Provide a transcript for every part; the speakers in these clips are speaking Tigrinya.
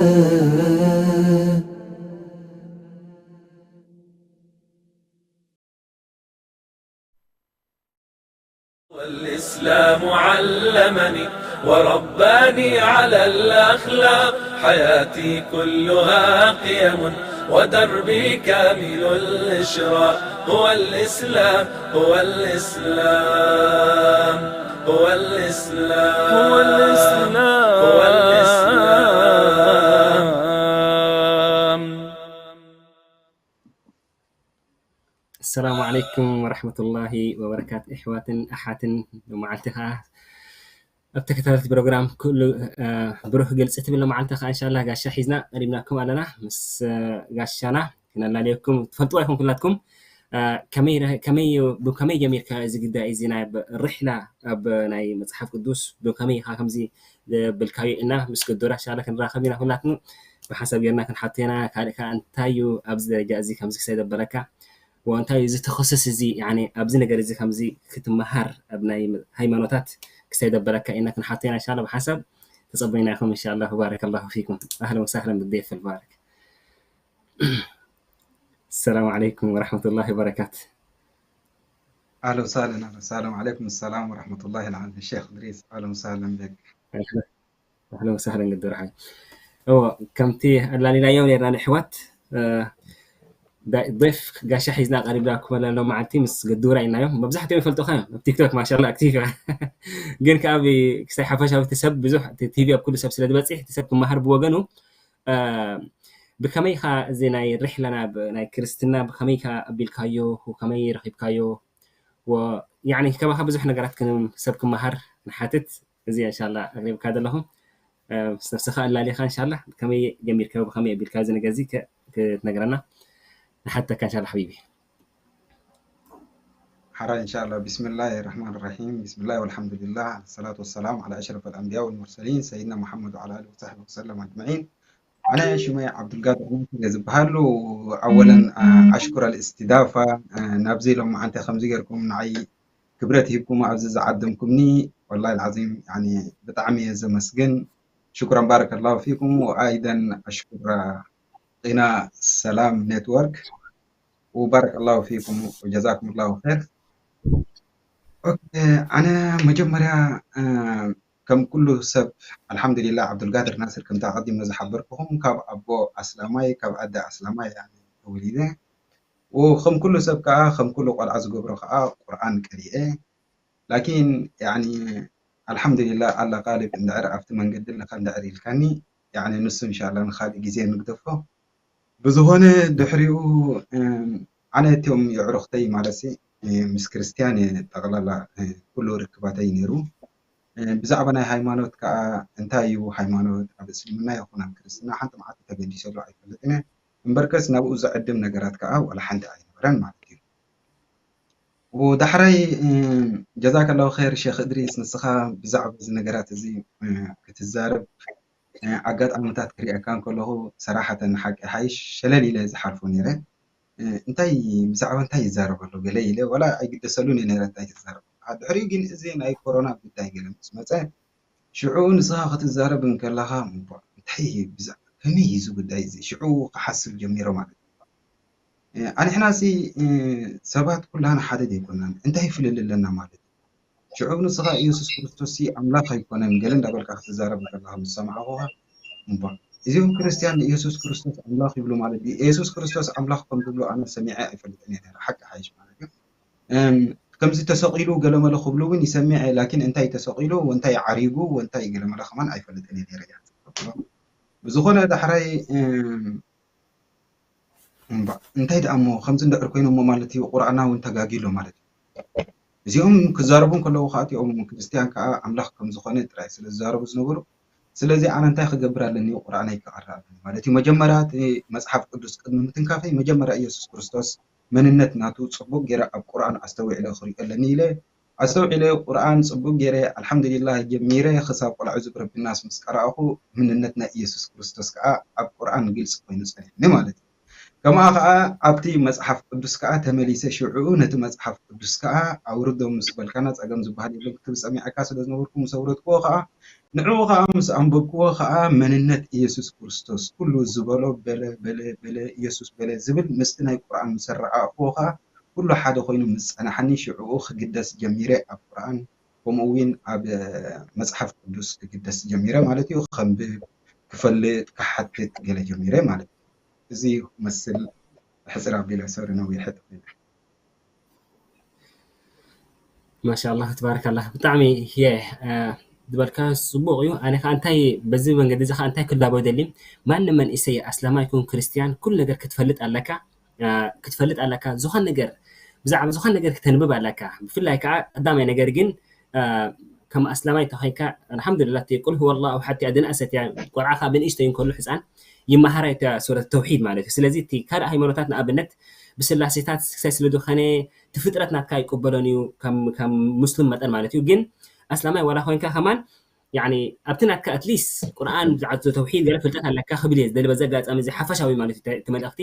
والإسلام علمني ورباني على الأخلاق، حياتي كلها قيم ودربي كامل الإشراق. هو الإسلام، هو الإسلام، هو الإسلام، هو الإسلام، هو الإسلام. السلام عليكم ورحمة الله وبركاته. ኣሕዋትን ኣሓትን፣ ሎመዓልቲ ከዓ ኣብ ተከታተልቲ ፕሮግራም ኩሉ ብሩህ ግልፂ ትብል ሎመዓልቲ ከዓ እንሻላ ጋሻ ሒዝና ቀሪብናኩም ኣለና። ምስ ጋሻና ክነላልየኩም ትፈልጥዋ ይኹም ኩላትኩም። ከመይ ብከመይ ጀሚርካ እዚ ግዳይ እዚ ናይ ርሕላ ኣብ ናይ መፅሓፍ ቅዱስ ብከመይ ኢኻ ከምዚ ብልካዮ እና ምስ ገዶራ እንሻላ ክንራኸብ ኢና ኩላትኩም ብሓሳብ ጌርና ክንሓቶ ኢና። ካልእ ከዓ እንታይ እዩ ኣብዚ ደረጃ እዚ ከምዚ ክሳይ ዘበለካ ወእንታይ እዩ እዚ ተኸሰስ እዚ ኣብዚ ነገር እዚ ከምዚ ክትመሃር ኣብ ናይ ሃይማኖታት ክሳይ ዘበለካ ኢና ክንሓቶ ኢና እንሻላ ብሓሳብ ተጸበይናኩም እንሻላ። ባረከላሁ ፊኩም። ኣህለን ወሳህለን ብደይፍ ልባረክ። السلام عليكم ورحمة الله وبركاته. اهلا وسهلا اهلا وسهلا وعليكم السلام ورحمه الله العظيم الشيخ ادريس اهلا وسهلا بك. اهلا وسهلا قدور حي. هو كمتي اللي لا يوم يراني حوات ضيف ጋሻ ሒዝና ቀሪብናኩም ኣለና ሎመዓልቲ ምስ ገዱራ ኢልናዮም። መብዛሕትኦም ይፈልጡኻ እዮም ኣብ ቲክቶክ ማሻላ ኣክቲቭ ኢኻ። ግን ከዓ ክሳይ ሓፈሻዊ እቲ ሰብ ብዙሕ ቲቪ ኣብ ኩሉ ሰብ ስለ ዝበፅሕ እቲ ሰብ ክመሃር ብወገኑ ብከመይ ኢኻ እዚ ናይ ርሕለና ናይ ክርስትና ብከመይ ኢኻ ኣቢልካዮ ከመይ ረኺብካዮ ያኒ ከማኻ ብዙሕ ነገራት ሰብ ክመሃር ንሓትት እዚ እንሻላ ኣቅሪብካ ዘለኹ ምስ ነብስኻ ኣላሊኻ እንሻላ ከመይ ጀሚርካ ብከመይ ኣቢልካ እዚ ነገር እዚ ክትነግረና ንሓተካ እንሻላ ሓቢቢ حرا إن شاء الله. بسم الله الرحمن الرحيم. بسم الله والحمد لله. الصلاة والسلام على أشرف الأنبياء والمرسلين سيدنا محمد وعلى آله وصحبه وسلم أجمعين. أنا شمي عبد القادر ناصر يزبهلو. أولا أشكر الاستضافة. نابزي لهم أنت خمزي غيركم نعي ክብረት ሂብኩም ኣብዚ ዝዓደምኩምኒ ወላሂ العظيم يعني ብጣዕሚ እየ ዘመስግን። شكرا بارك الله فيكم وأيضا أشكر قناة سلام نتورك وبارك الله فيكم وجزاكم الله خير. ኦኬ ኣነ መጀመርያ ከም ኩሉ ሰብ ኣልሓምዱሊላህ ዓብዱልቃድር ናስር ከምቲ ኣቐዲመ ዝሓበርኩኹም ካብ ኣቦ ኣስላማይ ካብ ኣደ ኣስላማይ ተወሊደ ወከም ኩሉ ሰብ ከዓ ከም ኩሉ ቆልዓ ዝገብሮ ከዓ ቁርኣን ቀሪኤ ላኪን ያኒ ኣልሓምዱሊላህ ኣላ ቃልብ እንድዕር ኣብቲ መንገዲ ኣለካ እንድዕር ኢልካኒ ያኒ ንሱ እንሻላ ንካልእ ግዜ ንግደፎ ብዝኾነ ድሕሪኡ ኣነ እቲኦም የዕሩኽተይ ማለት ምስ ክርስትያን እየ ጠቕላላ ኩሉ ርክባተይ ነይሩ ብዛዕባ ናይ ሃይማኖት ከዓ እንታይ እዩ ሃይማኖት ኣብ እስልምና ይኹን ኣብ ክርስትና ሓንቲ መዓልቲ ተገዲሰሉ ኣይፈልጥን እየ እምበርከስ ናብኡ ዘዕድም ነገራት ከዓ ዋላ ሓንቲ ኣይነበረን ማለት እዩ ዳሕራይ ጀዛከላሁ ኸይር ሼክ እድሪስ ንስኻ ብዛዕባ እዚ ነገራት እዚ ክትዛረብ ኣጋጣሚታት ክሪአካ እንከለኹ ሰራሓተን ሓቂ ሓይሽ ሸለል ኢለ ዝሓልፎ ነይረ እንታይ ብዛዕባ እንታይ ይዛረብ ኣሎ ገለ ኢለ ዋላ ኣይግደሰሉን እየ ነይረ እንታይ ትዛረብ ድሕሪኡ ግን እዚ ናይ ኮሮና ጉዳይ ገለ ምስ መፀ ሽዑ ንስኻ ክትዛረብ እንከለኻ እንታይ ከመይ እዩ እዚ ጉዳይ እዚ ሽዑ ክሓስብ ጀሚረ ማለት እዩ ኣንሕና ሲ ሰባት ኩላና ሓደ ዘይኮናን እንታይ ይፍልል ኣለና ማለት እዩ ሽዑ ንስኻ ኢየሱስ ክርስቶስ ሲ ኣምላኽ ኣይኮነን ገለ እንዳበልካ ክትዛረብ ከለኻ ምስ ሰማዕኹኻ እምባ እዚኦም ክርስትያን ንኢየሱስ ክርስቶስ ኣምላኽ ይብሉ ማለት እዩ ኢየሱስ ክርስቶስ ኣምላኽ ከም ዝብሉ ኣነ ሰሚዐ ኣይፈልጥን እየ ነረ ሓቂ ሓይሽ ማለት እዩ ከምዚ ተሰቒሉ ገለመለ ክብሉ እውን ይሰሚዐ ላኪን እንታይ ተሰቒሉ ወንታይ ዓሪጉ ወንታይ ገለመለ ከማን ኣይፈልጥን እየ ነረ ብዝኾነ ዳሕራይ እምባ እንታይ ደኣ እሞ ከምዚ እንድዕር ኮይኖሞ ማለት እዩ ቁርኣና እውን ተጋጊሎ ማለት እዩ እዚኦም ክዛረቡ ከለዉ ከዓ እቲኦም ክርስትያን ከዓ ኣምላኽ ከም ዝኾነ ጥራይ ስለ ዝዛረቡ ዝነበሩ ስለዚ ኣነ እንታይ ክገብር ኣለኒ ቁርኣነይ ክቐሪ ኣለኒ ማለት እዩ መጀመርያ እቲ መፅሓፍ ቅዱስ ቅድሚ ምትንካፈይ መጀመርያ ኢየሱስ ክርስቶስ መንነት ናቱ ፅቡቅ ገይረ ኣብ ቁርኣን ኣስተውዒለ ክሪኦ ኣለኒ ኢለ ኣስተውዒለ ቁርኣን ፅቡቅ ገይረ ኣልሓምዱሊላህ ጀሚረ ክሳብ ቆልዓ ዝብረብናስ ምስ ቀረኣኹ ምንነት ናይ ኢየሱስ ክርስቶስ ከዓ ኣብ ቁርኣን ግልፂ ኮይኑ ፀኒሕኒ ማለት እዩ ከምኣ ከዓ ኣብቲ መፅሓፍ ቅዱስ ከዓ ተመሊሰ ሽዑ ነቲ መፅሓፍ ቅዱስ ከዓ ኣውርዶ ምስ በልካና ፀገም ዝበሃል የለን ክትብል ፀሚዐካ ስለ ዝነበርኩ ምስ ኣውረድክዎ ከዓ ንዕኡ ኸዓ ምስ ኣንበብክዎ ኸዓ መንነት ኢየሱስ ክርስቶስ ኩሉ ዝበሎ በለ በለ በለ ኢየሱስ በለ ዝብል ምስቲ ናይ ቁርኣን ምስ ኣረኣእክዎ ኸዓ ኩሉ ሓደ ኮይኑ ምስ ጸናሓኒ ሽዕኡ ክግደስ ጀሚረ ኣብ ቁርኣን ከምኡ እውን ኣብ መጽሓፍ ቅዱስ ክግደስ ጀሚረ ማለት እዩ። ከንብብ፣ ክፈልጥ፣ ክሓትት ገለ ጀሚረ ማለት እዩ። እዚ ክመስል ሕጽር ኣቢለ፣ ሶሪ ነዊሐ ተኾይነ። ማሻላ ተባረካላ ብጣዕሚ የ ዝበልካ ጽቡቅ እዩ። ኣነ ከዓ እንታይ በዚ መንገዲ እዚ ከዓ እንታይ ክላቦ ደሊ ማንም መንእሰይ ኣስላማይ ይኩን ክርስትያን ኩሉ ነገር ክትፈልጥ ኣለካ ክትፈልጥ ኣለካ። ዝኾን ነገር ብዛዕባ ዝኾን ነገር ክተንብብ ኣለካ። ብፍላይ ከዓ ቀዳማይ ነገር ግን ከም ኣስላማይ ተኮይንካ ኣልሓምዱሊላ እቲ ቁል ሁወ ላሁ ሓድ እያ ድንኣሰት እያ። ቆልዓ ከዓ ብንእሽተይ እንከሎ ህፃን ይመሃራ እያ ሱረት ተውሒድ ማለት እዩ። ስለዚ እቲ ካልእ ሃይማኖታት ንኣብነት ብስላሴታት ክሳይ ስለ ዝኾነ እቲ ፍጥረት ናትካ ኣይቅበሎን እዩ ከም ከም ሙስሊም መጠን ማለት እዩ። ግን ኣስላማይ ዋላ ኮይንካ ከማን ያኒ ኣብቲ ናትካ ኣትሊስት ቁርኣን ብዛዕባ ተውሒድ ገለ ፍልጠት ኣለካ ክብል እየ ዝደሊ። በዚ ኣጋጣሚ እዚ ሓፈሻዊ ማለት እዩ እቲ መልእኽቲ።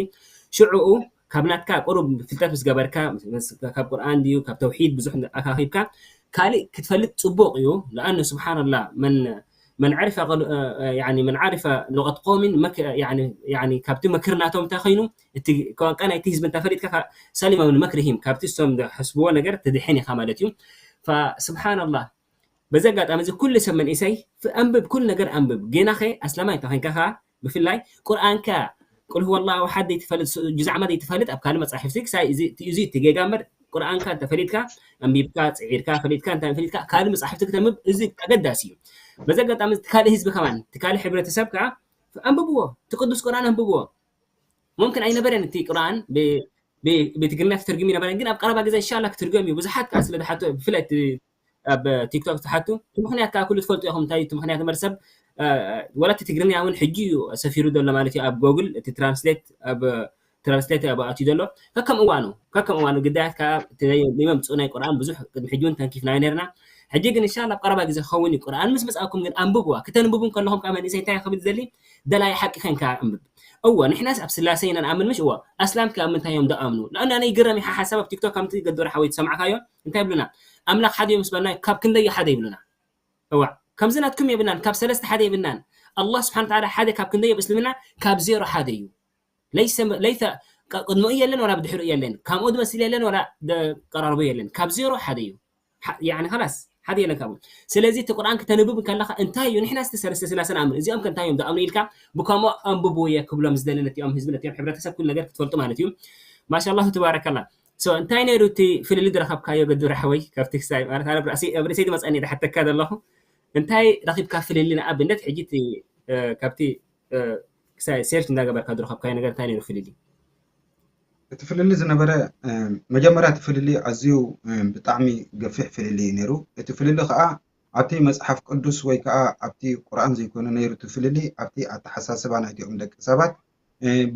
ሽዕኡ ካብ ናትካ ቁሩብ ፍልጠት ምስ ገበርካ ምስ- ካብ ቁርኣን ድዩ ካብ ተውሒድ ብዙሕ ኣካኺብካ ካልእ ክትፈልጥ ጽቡቕ እዩ። ለኣኑ ስብሓንላ መን መን ዓሪፈ ቀል- እ- እ- ያኒ መን ዓሪፈ ሉቀት ቆውሚን መክ- ያኒ ያኒ ካብቲ መክር ናቶም እንታይ ኮይኑ እቲ ቋንቋ ናይቲ ህዝቢ እንተፈሊጥካ ሰሊማ ምን መክርሂም ካብቲ እሶም ዝሐስብዎ ነገር ትድሕን ኢኻ ማለት እዩ። ፈስብሓንላ በዚ ኣጋጣሚ እዚ ኩሉ ሰብ መንእሰይ ፍ- ኣንብብ፣ ኩሉ ነገር ኣንብብ። ጌናኸ ኣስላማይ እንተኾይንካ ኸዓ ብፍላይ ቁርኣንካ ቁል ሁወላሁ ኣሓድ ዘይትፈልጥ ስ- ጁዝ ዓማ ዘይትፈልጥ ኣብ ካልእ መጻሕፍቲ ክሳይ እዚ እቲ- እዚ እቲ ጌጋ እምበር ቁርኣንካ እንተፈሊጥካ ኣንቢብካ ጽዒርካ ፈሊጥካ እንታይ ፈሊጥካ ካልእ መጻሕፍቲ ክተንብብ እዚ ኣገዳሲ እዩ። በዚ ኣጋጣሚ እዚ ካልእ ህዝቢ ከማን እቲ ካልእ ሕብረተሰብ ከዓ ኣንብብዎ፣ እቲ ቅዱስ ቁርኣን ኣንብብዎ። ሙምክን ኣይነበረን እቲ ቁርኣን ብ- ብ- ብትግርኛ ተተርጉም ይነበረን ግን ኣብ ቀረባ ግዜ እንሻላ ክትርገም እዩ። ብዙሓት ከዓ ስለ ዝሓቱ ብፍላይ እቲ ኣብ ቲክቶክ ዝሓቱ እቲ ምክንያት ከዓ ኩሉ ትፈልጡ ኢኹም እንታይ እዩ እቲ ምክንያት እምበር ሰብ እ፣ ወላ እቲ ትግርኛ እውን ሕጂ እዩ ሰፊሩ ዘሎ ማለት እዩ ኣብ ጎግል እቲ ትራንስሌት ኣብ ትራንስሌት ኣብ ኣትዩ ዘሎ ከከም እዋኑ ከከም እዋኑ ግዳያት ከዓ እቲ ናይ- ዘይመምፅኡ ናይ ቁርኣን ብዙሕ ቅድሚ ሕጂ እውን ተንኪፍናዮ ነርና። ሕጂ ግን እንሻላ ኣብ ቀረባ ግዜ ክኸውን እዩ። ቁርኣን ምስ መፅኣኩም ግን ኣንብብዋ። ክተንብቡ ከለኹም ከዓ መንእሰይ እንታይ ክብል ዘሊ ደላይ ሓቂ ከንካ ኣንብብ። እወ ንሕናስ ኣብ ስላሴ ኢና ንኣምን ምሽ እወ ኣስላም ከ ኣብ ምንታይ እዮም ደኣምኑ ንኣና ናይ ግረም ይሓ ሓሳብ ኣብ ቲክቶክ ከምቲ ገዶር ሓወይ ትሰማዕካዮ እንታይ ይብሉና ኣምላኽ ሓደ እዮም ስበልና ካብ ክንደይ ሓደ ይብሉና። እዋ ከምዚ ናትኩም የብልናን ካብ ሰለስተ ሓደ የብልናን። ኣላህ ስብሓን ተዓላ ሓደ ካብ ክንደይ ኣብ እስልምና ካብ ዜሮ ሓደ እዩ። ለይሰ ለይተ ቅድሚኡ የለን ወላ ብድሕሪኡ የለን፣ ከምኡ ዝመስል የለን ወላ ቀራርቦ የለን፣ ካብ ዜሮ ሓደ እዩ። ያኒ ከላስ ሓደ የለን ካብኡ። ስለዚ እቲ ቁርኣን ክተንብብ ከለካ እንታይ እዩ ንሕና ስቲ ሰለስተ ስላሰ ንኣምን እዚኦም ከ እንታይ እዮም ዝኣምኑ ኢልካ ብከምኡ ኣንብብዎ እየ ክብሎም ዝደሊ ነቲኦም ህዝቢ ነቲኦም ሕብረተሰብ ኩሉ ነገር ክትፈልጡ ማለት እዩ። ማሻላሁ ትባረከላ። ሶ እንታይ ነይሩ እቲ ፍልልይ ዝረኸብካዮ ገዱ ራሕወይ ካብቲ ክሳይ ማለት ኣነ ኣብ ርእሰይ ዝመፀኒ ዝሓተካ ዘለኹ እንታይ ረኺብካ ፍልልይ ንኣብነት ሕጂ እቲ ካብቲ ክሳይ ሴርች እንዳገበርካ ዝረኸብካዮ ነገር እንታይ ነይሩ ፍልልይ? እቲ ፍልልይ ዝነበረ መጀመርያ እቲ ፍልልይ ኣዝዩ ብጣዕሚ ገፊሕ ፍልልይ እዩ ነይሩ። እቲ ፍልልይ ከዓ ኣብቲ መፅሓፍ ቅዱስ ወይ ከዓ ኣብቲ ቁርኣን ዘይኮነ ነይሩ እቲ ፍልልይ ኣብቲ ኣተሓሳስባ ናይቲኦም ደቂ ሰባት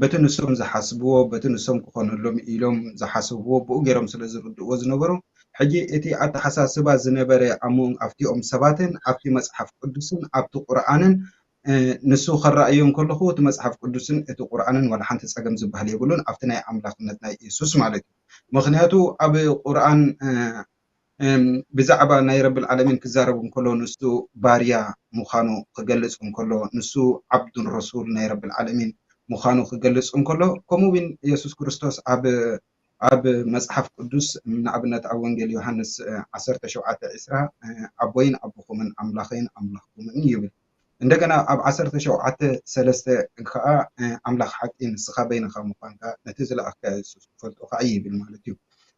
በቲ ንሶም ዝሓስብዎ በቲ ንሶም ክኾነሎም ኢሎም ዝሓሰብዎ ብኡ ገይሮም ስለ ዝርድእዎ ዝነበሩ ሕጂ እቲ ኣተሓሳስባ ዝነበረ ኣብቲኦም ሰባትን ኣብቲ መፅሓፍ ቅዱስን ኣብቲ ቁርኣንን ንሱ ከረኣዮ እንከለኹ እቲ መፅሓፍ ቅዱስን እቲ ቁርኣንን ዋላ ሓንቲ ፀገም ዝበሃል የብሉን ኣብቲ ናይ ኣምላኽነት ናይ ኢየሱስ ማለት እዩ። ምክንያቱ ኣብ ቁርኣን ብዛዕባ ናይ ረብል ዓለሚን ክዛረብ እንከሎ ንሱ ባርያ ምዃኑ ክገልፅ እንከሎ ንሱ ዓብዱን ረሱል ናይ ረብል ዓለሚን ምዃኑ ክገልፅ እንከሎ ከምኡ እውን ኢየሱስ ክርስቶስ ኣብ ኣብ መፅሓፍ ቅዱስ ንኣብነት ኣብ ወንጌል ዮሃንስ ዓሰርተ ሸውዓተ ዕስራ ኣቦይን ኣቦኹምን ኣምላኸይን ኣምላኽኩምን ይብል። እንደገና ኣብ ዓሰርተ ሸውዓተ ሰለስተ ከዓ ኣምላኽ ሓቂ ንስኻ በይንኻ ምዃንካ ነቲ ዝለኣኽካ የሱስ ክፈልጡ ከዓ ይብል ማለት እዩ።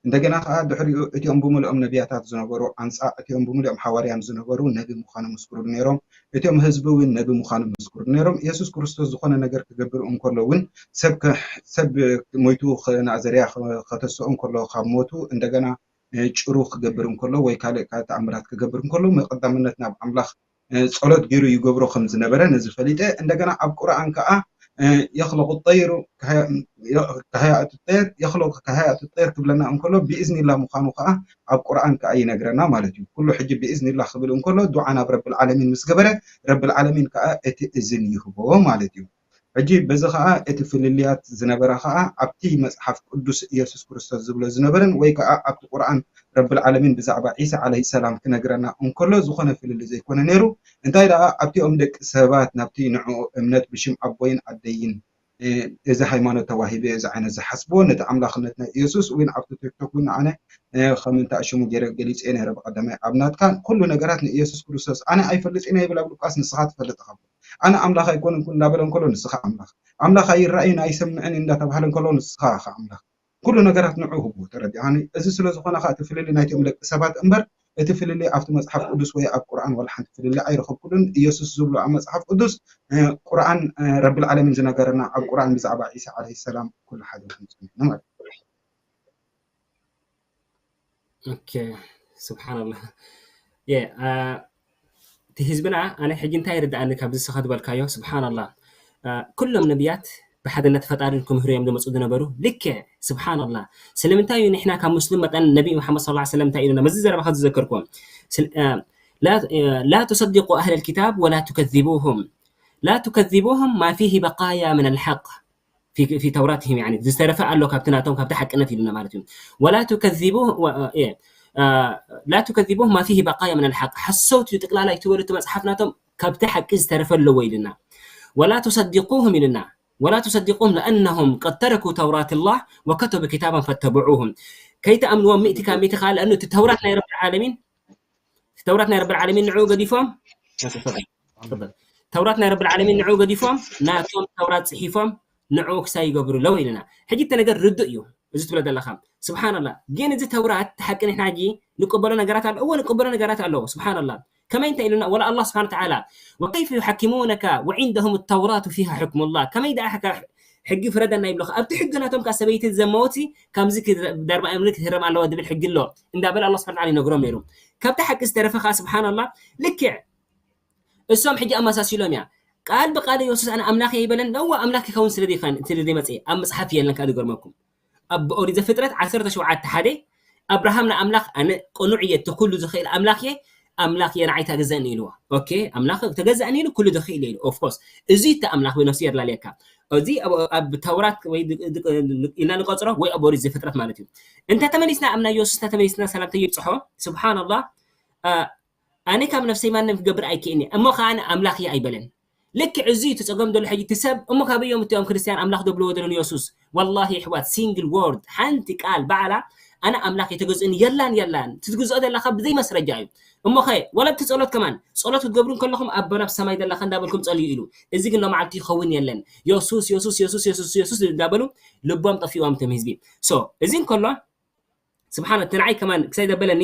እንደገና ከዓ ድሕሪኡ እቲኦም ብምልኦም ነቢያታት ዝነበሩ ኣንፃ እቲኦም ብምልኦም ሓዋርያን ዝነበሩ ነቢ ምዃኖም ምስክሩ ነይሮም። እቲኦም ህዝቢ እውን ነቢ ምዃኖም ምስክሩ ነይሮም። የሱስ ክርስቶስ ዝኾነ ነገር ክገብር እንከሎ እውን ሰብ ሰብ ሞይቱ ናእዘርያ ከተስኦ እንከሎ ካብ ሞቱ እንደገና ጭሩ ክገብር እንከሎ ወይ ካልእ ካልእ ተኣምራት ክገብር እንከሎ ቀዳምነት ናብ ኣምላኽ ጸሎት ገይሩ ይገብሮ ከም ዝነበረ ነዚ ፈሊጠ። እንደገና ኣብ ቁርኣን ከኣ የኽለቁ ጠይሩ ከሃያእቱ ጠይር የኽለቁ ከሃያእቱ ጠይር ክብለና እንከሎ ብኢዝኒላ ምዃኑ ከኣ ኣብ ቁርኣን ከኣ ይነግረና ማለት እዩ። ኩሉ ሕጂ ብኢዝኒላ ክብል እንከሎ ዱዓ ናብ ረብል ዓለሚን ምስ ገበረ ረብል ዓለሚን ከኣ እቲ እዝን ይህቦ ማለት እዩ። ሕጂ በዚ ከኣ እቲ ፍልልያት ዝነበራ ከኣ ኣብቲ መጽሓፍ ቅዱስ ኢየሱስ ክርስቶስ ዝብሎ ዝነበረን ወይ ከኣ ኣብቲ ቁርኣን ረብል ዓለሚን ብዛዕባ ዒሳ ዓለይሂ ሰላም ክነግረና እንከሎ ዝኾነ ፍልልይ ዘይኮነ ነይሩ። እንታይ ደኣ ኣብቲኦም ደቂ ሰባት ናብቲ ንዕኡ እምነት ብሽም ኣቦይን ኣደይን እዚ ሃይማኖት ተዋሂበ እዚ ዓይነት ዝሓስብዎ ነቲ ኣምላኽነት ናይ ኢየሱስ እውን ኣብቲ ቲክቶክ እውን ኣነ ከምንታ ሽሙ ገይረ ገሊፀ ነይረ ብቀዳማይ ኣብ ናትካ ኩሉ ነገራት ንኢየሱስ ክርስቶስ ኣነ ኣይፈልጥን እየ ይብል ኣብ ሉቃስ ንስኻ ትፈልጥ ኢኻ ኣነ ኣምላኽ ኣይኮንኩን እናበለ እንከሎ ንስኻ ኣምላኽ ኣምላኽ ኣይረኣይን ኣይሰምዕን እንዳተባሃለ እንከሎ ንስኻ ኢኻ ኣምላኽ ኩሉ ነገራት ንዑ ህቡ ተረዲኣኒ እዚ ስለ ዝኾነ ከዓ እቲ ፍልልይ ናይቶም ደቂ ሰባት እምበር እቲ ፍልልይ ኣብቲ መጽሓፍ ቅዱስ ወይ ኣብ ቁርኣን ዋላ ሓንቲ ፍልልይ ኣይረኸብኩሉን ኢየሱስ ዝብሎ ኣብ መጽሓፍ ቅዱስ ቁርኣን ረብል ዓለሚን ዝነገረና ኣብ ቁርኣን ብዛዕባ ዒሳ ዓለይሂ ሰላም ኩሉ ሓደ ክንጽንዕ ማለት ኦኬ ስብሓንላህ እቲ ህዝብና ኣነ ሕጂ እንታይ ይርድኣኒ ካብዚ ስኻ ዝበልካዮ ስብሓንላህ ኩሎም ነቢያት ብሓድነት ፈጣሪ ክምህሩ እዮም ዝመፁ ዝነበሩ ልክዕ ስብሓንላህ ስለምንታይ እዩ ንሕና ካብ ሙስሊም መጠን ነቢ መሓመድ ስለ ሰለም እንታይ ኢሉና በዚ ዘረባኻ ዝዘከርኩዎም لا تصدقوا أهل الكتاب ولا تكذبوهم لا تكذبوهم ما فيه بقايا من الحق في في ተውራትህም يعني ዝተረፈ ኣሎ ካብቲ ናቶም ካብቲ ሓቅነት ኢሉና ማለት እዩ ولا تكذبوه لا تكذبوه ما فيه بقايا من الحق ሓሰውቲ እዩ ጥቅላላ ይትበሉ እቲ መፅሓፍ ናቶም ካብቲ ሓቂ ዝተረፈ ኣለዎ ኢልና ولا تصدقوهم ኢልና ولا تصدقوهم لأنهم قد تركوا توراة الله وكتبوا كتابا فاتبعوهم ከይትኣምንዎም ሚእቲ ካብ ሚእቲ ከዓ ለእኑ እቲ ተውራት ናይ ረብ ዓለሚን ተውራት ናይ ረብ ዓለሚን ንዕኡ ገዲፎም ተውራት ናይ ረብ ዓለሚን ንዕኡ ገዲፎም ናቶም ተውራት ፅሒፎም ንዕኡ ክሳይ ይገብሩ ኣለዉ ኢልና ሕጂ እቲ ነገር ርዱእ እዩ እዚ ትብሎ ዘለኻ ስብሓንላ ግን እዚ ተውራት ሓቂ ንሕና ሕጂ ንቀበሎ ነገራት ኣሎ እዎ ንቀበሎ ነገራት ኣለዎ ስብሓንላ ከመይ እንታይ ኢሉና ወላ ኣላ ስብሓን ተዓላ ወከይፈ ዩሓኪሙነካ ወዒንደሁም ተውራቱ ፊሃ ሕክሙላ ከመይ ደኣ ሕጊ ፍረደና ይብለኻ ኣብቲ ሕጊ ናቶም ከዓ ሰበይቲ ዘመወቲ ከምዚ ዳርባ እምሪ ክህረም ኣለዎ ዝብል ሕጊ ኣሎ እንዳበለ ኣላ ስብሓን ይነግሮም ነይሩ ካብቲ ሓቂ ዝተረፈ ከዓ ስብሓንላ ልክዕ እሶም ሕጂ ኣመሳሲሎም እያ ቃል ብቃል የሱስ ኣነ ኣምላኽ እየ ይበለን ነዋ ኣምላኽ ይኸውን ስለ ዘይመፅእ ኣብ መፅሓፍ የለን ከዓ ዝገርመኩም ኣብ ኦሪት ዘፍጥረት ዓሰርተ ሸውዓተ ሓደ ኣብርሃም ንኣምላኽ ኣነ ቅኑዕ እየ እቲ ኩሉ ዝኽእል ኣምላኽ እየ ኣምላኽ እየ ንዓይ ተገዘእኒ ኢልዎ ኦኬ ኣምላኽ ተገዘእኒ ኢሉ ኩሉ ዝኽእል ኢሉ ኦፍኮርስ እዚ እቲ ኣምላኽ ብነፍሲ የድላለየካ እዚ ኣብ ተውራት ወይ ኢልና ንቆፅሮ ወይ ኣብ ኦሪት ዘፍጥረት ማለት እዩ እንተ ተመሊስና ኣብ ናይ የሱስ እንተ ተመሊስና ሰላምተ ይብፅሖ ስብሓንላህ ኣነ ካብ ነፍሰይ ማንም ክገብር ኣይክእልኒ እሞ ከዓ ኣምላኽ እየ ኣይበለን ልክዕ እዚ እቲ ፀገም ዘሎ ሕጂ እቲ ሰብ እሞ ካበይ እዮም እቲኦም ክርስትያን ኣምላኽ ደብልዎ ዘለዉ የሱስ ወላሂ ኣሕዋት ሲንግል ወርድ ሓንቲ ቃል ባዕላ ኣነ ኣምላኽ እየ ተገዝእኒ የላን የላን እቲ ትግዝኦ ዘለኻ ብዘይ መስረጃ እዩ እሞ ኸ ወላ እቲ ጸሎት ከማን ጸሎት ክትገብሩ እንከለኹም ኣቦና ኣብ ሰማይ ዘለኻ እንዳበልኩም ጸልዩ ኢሉ እዚ ግን ሎማዓልቲ ይኸውን የለን የሱስ የሱስ የሱስ የሱስ የሱስ እንዳበሉ ልቦም ጠፊዎም እቶም ህዝቢ ሶ እዚ እንከሎ ስብሓን እቲ ንዓይ ከማን ክሳይ ዘበለኒ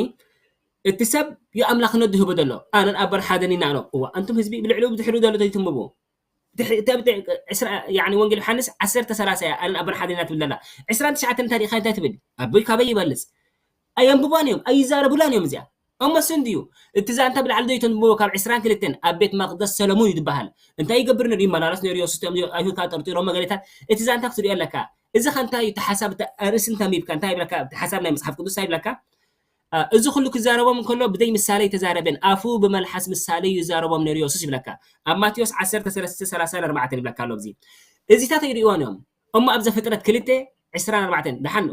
እቲ ሰብ ዩ ኣምላኽነት ዝህቦ ዘሎ ኣነን ኣቦን ሓደን ኢና ኣሎ እዋ ኣንቱም ህዝቢ ብልዕሊኡ ብድሕሪኡ ዘሎ ተይትንብቡ ወንጌል ዮሓንስ ዓሰርተ ሰላሳ እያ ኣነን ኣቦን ሓደን ኢና ትብል ዘላ ዕስራን ትሽዓተን እንታይ ዲኻ እንታይ ትብል ኣቦይ ካበይ ይበልፅ ኣየንብቧን እዮም ኣይዛረቡላን እዮም እዚኣ እሞ ስንድዩ እቲ ዛንታ ብላዕሊ ዶ ይተንብቦ ካብ ዕስራን ክልተን ኣብ ቤት መቅደስ ሰለሙን እዩ ዝበሃል እንታይ ይገብር ነሩ ይመላለስ ነሩ የሱስ ኣይሁድ ካብ ጠርጢሮም መገሌታት እቲ ዛንታ ክትሪኦ ኣለካ እዚ ከ እንታይ እዩ ተሓሳብ ኣርእሲ እንተንቢብካ እንታይ ይብለካ እቲ ሓሳብ ናይ መፅሓፍ ቅዱስ እንታይ ይብለካ እዚ ኩሉ ክዛረቦም እንከሎ ብዘይ ምሳሌ ኣይተዛረበን ኣፉ ብመልሓስ ምሳሌ ይዛረቦም ነሩ የሱስ ይብለካ ኣብ ማቴዎስ ዓሰርተ ሰለስተ ሰላሳ ኣርባዕተ ይብለካ ኣሎ እዚ እዚታት ኣይርእዎን እዮም እሞ ኣብ ዘፍጥረት ክልተ ዕስራን ኣርባዕተን ደሓን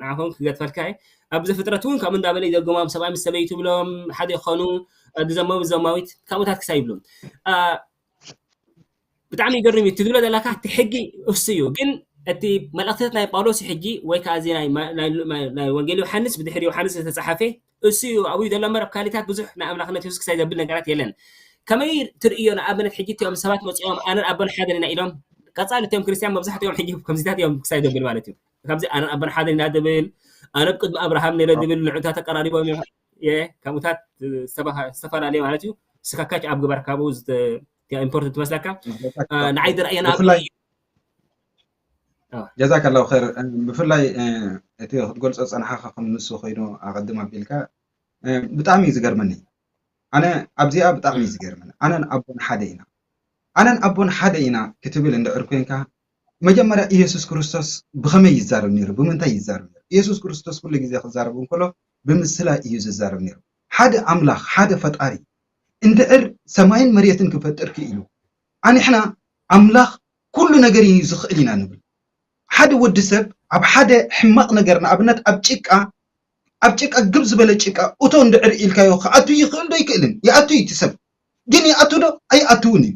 ንዓኹም ክገድፈልካ እየ ኣብ ዘፍጥረት እውን ከምኡ እንዳበለ ይደግሞም ሰብኣይ ምስ ሰበይቱ ብሎም ሓደ ይኾኑ ዝዘመዊ ዘማዊት ከምኡታት ክሳይ ይብሉ ብጣዕሚ ይገርም እዩ ትብሎ ዘለካ እቲ ሕጊ እሱ እዩ ግን እቲ መልእክትታት ናይ ጳውሎስ ሕጂ ወይ ከዓ እዚ ናይ ወንጌል ዮሃንስ ብድሕሪ ዮሃንስ ዝተፃሓፈ እሱ እዩ ኣብኡ ዘሎ እምበር ኣብ ካሊታት ብዙሕ ናይ ኣምላኽነት የሱስ ክሳይ ዘብል ነገራት የለን ከመይ ትርእዮ ንኣብነት ሕጂ እቲኦም ሰባት መፂኦም ኣነን ኣቦን ሓደን ኢና ኢሎም ቀፃሊ እቲኦም ክርስትያን መብዛሕትኦም ሕጂ ከምዚታት እዮም ክሳይ ዘብል ማለት እዩ ካብዚ ኣነን ኣቦን ሓደን ኢና ዝብል ኣነ ቅድሚ ኣብርሃም ነረ ዝብል ንዑታት ተቀራሪቦም እዮም ከምኡታት ዝተፈላለየ ማለት እዩ ስካካች ኣብ ግበር ካብኡ ኢምፖርት ትመስለካ ንዓይ ዝረኣየና ጀዛከላሁ ር ብፍላይ እቲ ክትገልፆ ፀናሓኻ ከም ንሱ ኮይኑ ኣቐድም ኣቢልካ ብጣዕሚ እዩ ዝገርመኒ ኣነ ኣብዚኣ ብጣዕሚ እዩ ዝገርመኒ ኣነን ኣቦን ሓደ ኢና ኣነን ኣቦን ሓደ ኢና ክትብል እንድዕር ኮንካ መጀመርያ ኢየሱስ ክርስቶስ ብኸመይ ይዛረብ ነይሩ ብምንታይ ይዛረብ ነይሩ ኢየሱስ ክርስቶስ ኩሉ ግዜ ክዛረብ እንከሎ ብምስላ እዩ ዝዛረብ ነይሩ ሓደ ኣምላኽ ሓደ ፈጣሪ እንድዕር ሰማይን መሬትን ክፈጥር ክኢሉ ኣንሕና ኣምላኽ ኩሉ ነገር እዩ ዝኽእል ኢና ንብል ሓደ ወዲ ሰብ ኣብ ሓደ ሕማቕ ነገር ንኣብነት ኣብ ጭቃ ኣብ ጭቃ ግብ ዝበለ ጭቃ እቶ እንድዕር ኢልካዮ ክኣቱ ይኽእል ዶ ይክእልን? ይኣቱ እዩ እቲ ሰብ። ግን ይኣቱ ዶ ኣይኣትውን እዩ።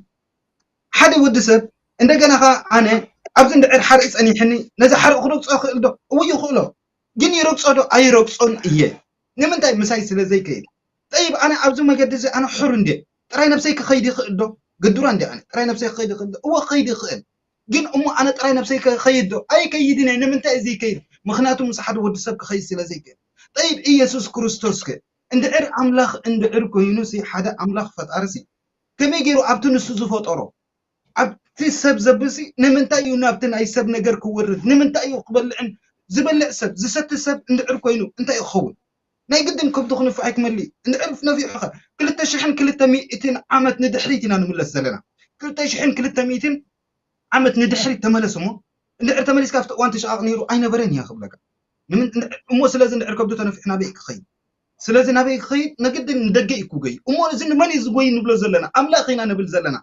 ሓደ ወዲ ሰብ እንደገና ኸዓ ኣነ ኣብዚ እንድዕር ሓርኢ ጸኒሕኒ ነዚ ሓርኢ ክረግጾ ይኽእል ዶ? እው ይኽእሎ። ግን ይረግጾ ዶ ኣይረግጾን እየ። ንምንታይ? ምሳይ ስለ ዘይከይድ። ጠይብ ኣነ ኣብዚ መገዲ እዚ ኣነ ሕር እንድየ ጥራይ ነብሰይ ክኸይድ ይኽእል ዶ? ግዱራ እንድየ ኣነ ጥራይ ነብሰይ ክኸይድ ይኽእል ዶ? እወ ክኸይድ ይኽእል። ግን እሞ ኣነ ጥራይ ነብሰይ ክኸይድ ዶ? ኣይከይድን እየ። ንምንታይ እዚ ይከይድ? ምኽንያቱ ምስ ሓደ ወዲ ሰብ ክኸይድ ስለ ዘይክእል። ጠይብ ኢየሱስ ክርስቶስ ከ እንድዕር ኣምላኽ እንድዕር ኮይኑ ሲ ሓደ ኣምላኽ ፈጣሪ ሲ ከመይ ገይሩ ኣብቲ ንሱ ዝፈጠሮ ኣብቲ ሰብ ዘብል ሲ ንምንታይ እዩ ናብቲ ናይ ሰብ ነገር ክወርድ? ንምንታይ እዩ ክበልዕን ዝበልዕ ሰብ ዝሰቲ ሰብ እንድዕር ኮይኑ እንታይ እዩ ክኸውን? ናይ ግድን ከብዱ ክንፍሕ ኣይክመልእ እዩ። እንድዕር ነፊሑ ኸ ክልተ ሽሕን ክልተ ሚእትን ዓመት ንድሕሪት ኢና ንምለስ ዘለና። ክልተ ሽሕን ክልተ ሚእትን ዓመት ንድሕሪት ተመለስ እሞ እንድዕር ተመሊስካ ኣብቲ እዋን ተሸቓቕ ነይሩ ኣይነበረን እያ ክብለካ። እሞ ስለዚ እንድዕር ከብዱ ተነፊሑ ናበይ ክኸይድ? ስለዚ ናበይ ክኸይድ? ንግድን ንደገ እዩ ክጎይ። እሞ እዚ ንመን እዩ ዝጎይ ንብሎ ዘለና? ኣምላኽ ኢና ንብል ዘለና።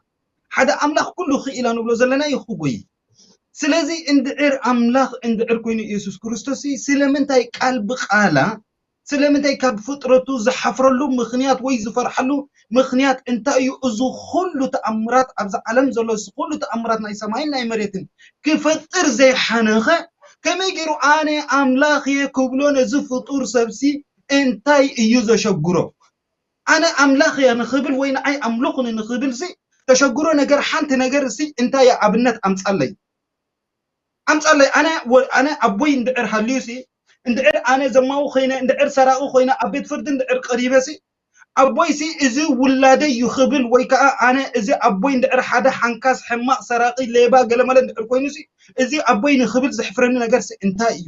ሓደ ኣምላኽ ኩሉ ክኢላ ንብሎ ዘለና እዩ ክጎይ። ስለዚ እንድዕር ኣምላኽ እንድዕር ኮይኑ ኢየሱስ ክርስቶስ ሲ ስለምንታይ ቃል ብቃላ ስለምንታይ ካብ ፍጥረቱ ዝሓፍረሉ ምኽንያት ወይ ዝፈርሓሉ ምኽንያት እንታይ እዩ? እዚ ኩሉ ተኣምራት ኣብዚ ዓለም ዘሎ እዚ ኩሉ ተኣምራት ናይ ሰማይን ናይ መሬትን ክፈጥር ዘይሓነኸ ከመይ ገይሩ ኣነ ኣምላኽ እየ ክብሎ ነዚ ፍጡር ሰብሲ እንታይ እዩ ዘሸግሮ? ኣነ ኣምላኽ እየ ንኽብል ወይ ንዓይ ኣምልኹኒ ንኽብል ሲ ተሸግሮ ነገር ሓንቲ ነገር ሲ እንታይ ኣብነት ኣምጻለይ? ኣምጻለይ ኣነ ኣነ ኣቦይ እንድዕር ሃልዩ ሲ እንድዕር ኣነ ዘማዊ ኮይነ እንድዕር ሰራቂ ኮይነ ኣብ ቤት ፍርዲ እንድዕር ቀሪበ ሲ ኣቦይ ሲ እዚ ውላደይ እዩ ክብል ወይ ከዓ ኣነ እዚ ኣቦይ እንድዕር ሓደ ሓንካስ ሕማቕ ሰራቂ ሌባ ገለመለ እንድዕር ኮይኑ ሲ እዚ ኣቦይ ንክብል ዘሕፍረኒ ነገር ሲ እንታይ እዩ?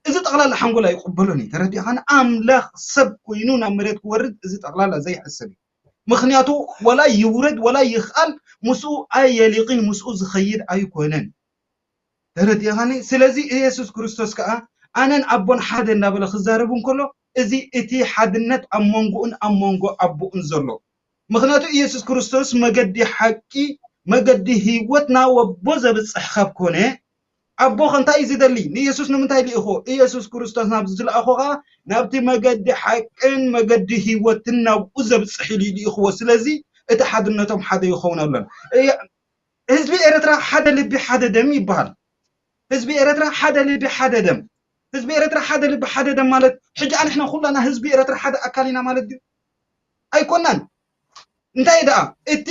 እዚ ጠቕላላ ሓንጎል ኣይቕበሎን እዩ። ተረዲእኻኒ? ኣምላኽ ሰብ ኮይኑ ናብ መሬት ክወርድ እዚ ጠቕላላ ዘይሕሰብ እዩ። ምኽንያቱ ወላ ይውረድ ወላ ይኽኣል ምስኡ ኣየሊቕን ምስኡ ዝኸይድ ኣይኮነን። ተረዲእኻኒ? ስለዚ ኢየሱስ ክርስቶስ ከዓ ኣነን ኣቦን ሓደ እንዳበለ ክዛረብ እንከሎ እዚ እቲ ሓድነት ኣብ መንጎኡን ኣብ መንጎ ኣቦኡን ዘሎ ምኽንያቱ ኢየሱስ ክርስቶስ መገዲ ሓቂ መገዲ ህይወት ናብ ኣቦ ዘብፅሕ ካብ ኮነ ኣቦ ከ እንታይ እዩ ዝደሊ? ንኢየሱስ ንምንታይ ልኢኹ? ኢየሱስ ክርስቶስ ናብ ዝለኣኾ ከዓ ናብቲ መገዲ ሓቅን መገዲ ህይወትን ናብኡ ዘብፅሕ ኢሉ ልኢኽዎ። ስለዚ እቲ ሓድነቶም ሓደ ይኸውን ኣሎን። ህዝቢ ኤርትራ ሓደ ልቢ ሓደ ደም ይበሃል። ህዝቢ ኤርትራ ሓደ ልቢ ሓደ ደም። ህዝቢ ኤርትራ ሓደ ልቢ ሓደ ደም ማለት ሕጂ ኣንሕና ኩላና ህዝቢ ኤርትራ ሓደ ኣካል ኢና ማለት ድዩ? ኣይኮናን። እንታይ ደኣ እቲ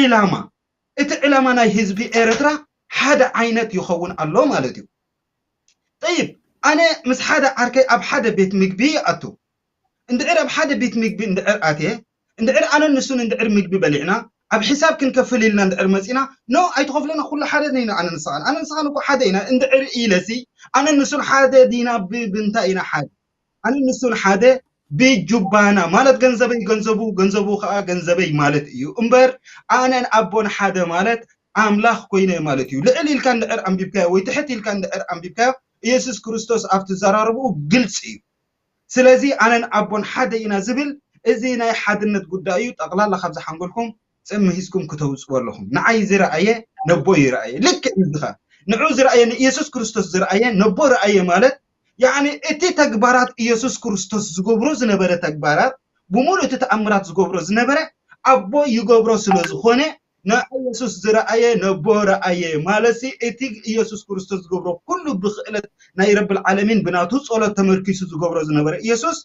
ዒላማ እቲ ዕላማ ናይ ህዝቢ ኤርትራ ሓደ ዓይነት ይኸውን ኣሎ ማለት እዩ። ጠይብ ኣነ ምስ ሓደ ዓርከይ ኣብ ሓደ ቤት ምግቢ ይኣቱ። እንድዕር ኣብ ሓደ ቤት ምግቢ እንድዕር ኣትየ እንድዕር ኣነን ንሱን እንድዕር ምግቢ በሊዕና ኣብ ሒሳብ ክንከፍል ኢልና እንድዕር መፂና ኖ ኣይትኸፍለና ኩሉ ሓደ ኢና ኣነ ንስኻን ኣነ ንስኻን እኮ ሓደ ኢና እንድዕር ኢለሲ ኣነን ንሱን ሓደ ዲና ብምንታይ ኢና ሓደ ኣነን ንሱን ሓደ ብጁባና ማለት ገንዘበይ ገንዘቡ ገንዘቡ ከዓ ገንዘበይ ማለት እዩ እምበር ኣነን ኣቦን ሓደ ማለት ኣምላኽ ኮይነ ማለት እዩ። ልዕል ኢልካ እንድዕር ኣንቢብካዮ ወይ ትሕት ኢልካ እንድዕር ኣንቢብካዮ ኢየሱስ ክርስቶስ ኣብ ትዘራረብኡ ግልፂ እዩ። ስለዚ ኣነን ኣቦን ሓደ ኢና ዝብል እዚ ናይ ሓድነት ጉዳይ እዩ። ጠቕላላ ካብዚ ሓንጎልኩም ፅምሂዝኩም ክተውፅዎ ኣለኹም። ንዓይ ዝረኣየ ነቦ ይረኣየ። ልክዕ እዚ ኸ ንዑ ዝረኣየ ንኢየሱስ ክርስቶስ ዝረኣየ ነቦ ረኣየ ማለት ያኒ እቲ ተግባራት ኢየሱስ ክርስቶስ ዝገብሮ ዝነበረ ተግባራት ብሙሉ እቲ ተኣምራት ዝገብሮ ዝነበረ ኣቦ ይገብሮ ስለ ዝኾነ ንኢየሱስ ዝረኣየ ነቦ ረኣየ ማለትሲ እቲ ኢየሱስ ክርስቶስ ዝገብሮ ኩሉ ብክእለት ናይ ረብል ዓለሚን ብናቱ ጸሎት ተመርኪሱ ዝገብሮ ዝነበረ ኢየሱስ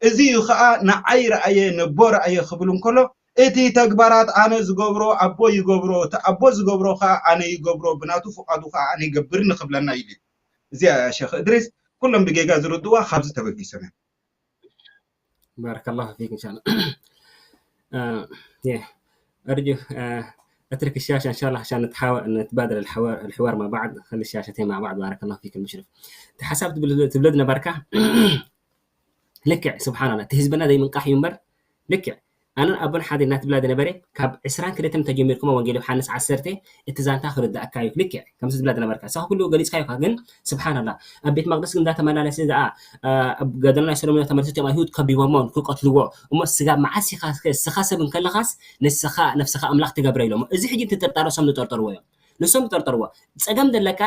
እዚ እዩ ከዓ ንዓይ ረኣየ ነቦ ረኣየ ክብል እንከሎ እቲ ተግባራት ኣነ ዝገብሮ ኣቦ ይገብሮ እቲ ኣቦ ዝገብሮ ከዓ ኣነ ይገብሮ ብናቱ ፍቃዱ ከዓ ኣነ ይገብር ንክብለና ኢሉ እዩ። እዚኣ ሸኽ እድሪስ ኩሎም ብጌጋ ዝርድዋ ካብዚ ተበጊሶም እዮም። بارك الله فيك ان شاء الله ارجو اترك الشاشه ان شاء الله عشان نتحاور نتبادل الحوار الحوار مع بعض خلي الشاشتين مع بعض بارك الله فيك المشرف انت حساب تبلد نبركه ልክዕ ስብሓንላ እቲ ህዝብና ዘይምንቃሕ እዩ እምበር ልክዕ ኣነን ኣቦን ሓደ እናትብላ ዝነበረ ካብ ዕስራን ክልተን ተጀሚርኩማ ወንጌል ዮሃንስ ዓሰርተ እቲ ዛንታ ክርዳእካ እዩ ልክዕ ከምዚ ትብላ ዝነበርካ እሳ ኩሉ ገሊፅካ ኢኻ ግን ስብሓንላ ኣብ ቤት መቅደስ እንዳተመላለሰ ደኣ ገደና ናይ ሰሎሞን ተመልሰ እቶም ኣይሁድ ከቢቦሞ ክቀትልዎ እሞ ስጋ መዓስ ኢኻ ስኻ ሰብ እንከለኻስ ንስኻ ነፍስኻ ኣምላኽ ትገብረ ኢሎሞ እዚ ሕጂ እንትጥርጣሮ እሶም ዝጠርጠርዎ እዮም ንሶም ዝጠርጠርዎ ፀገም ዘለካ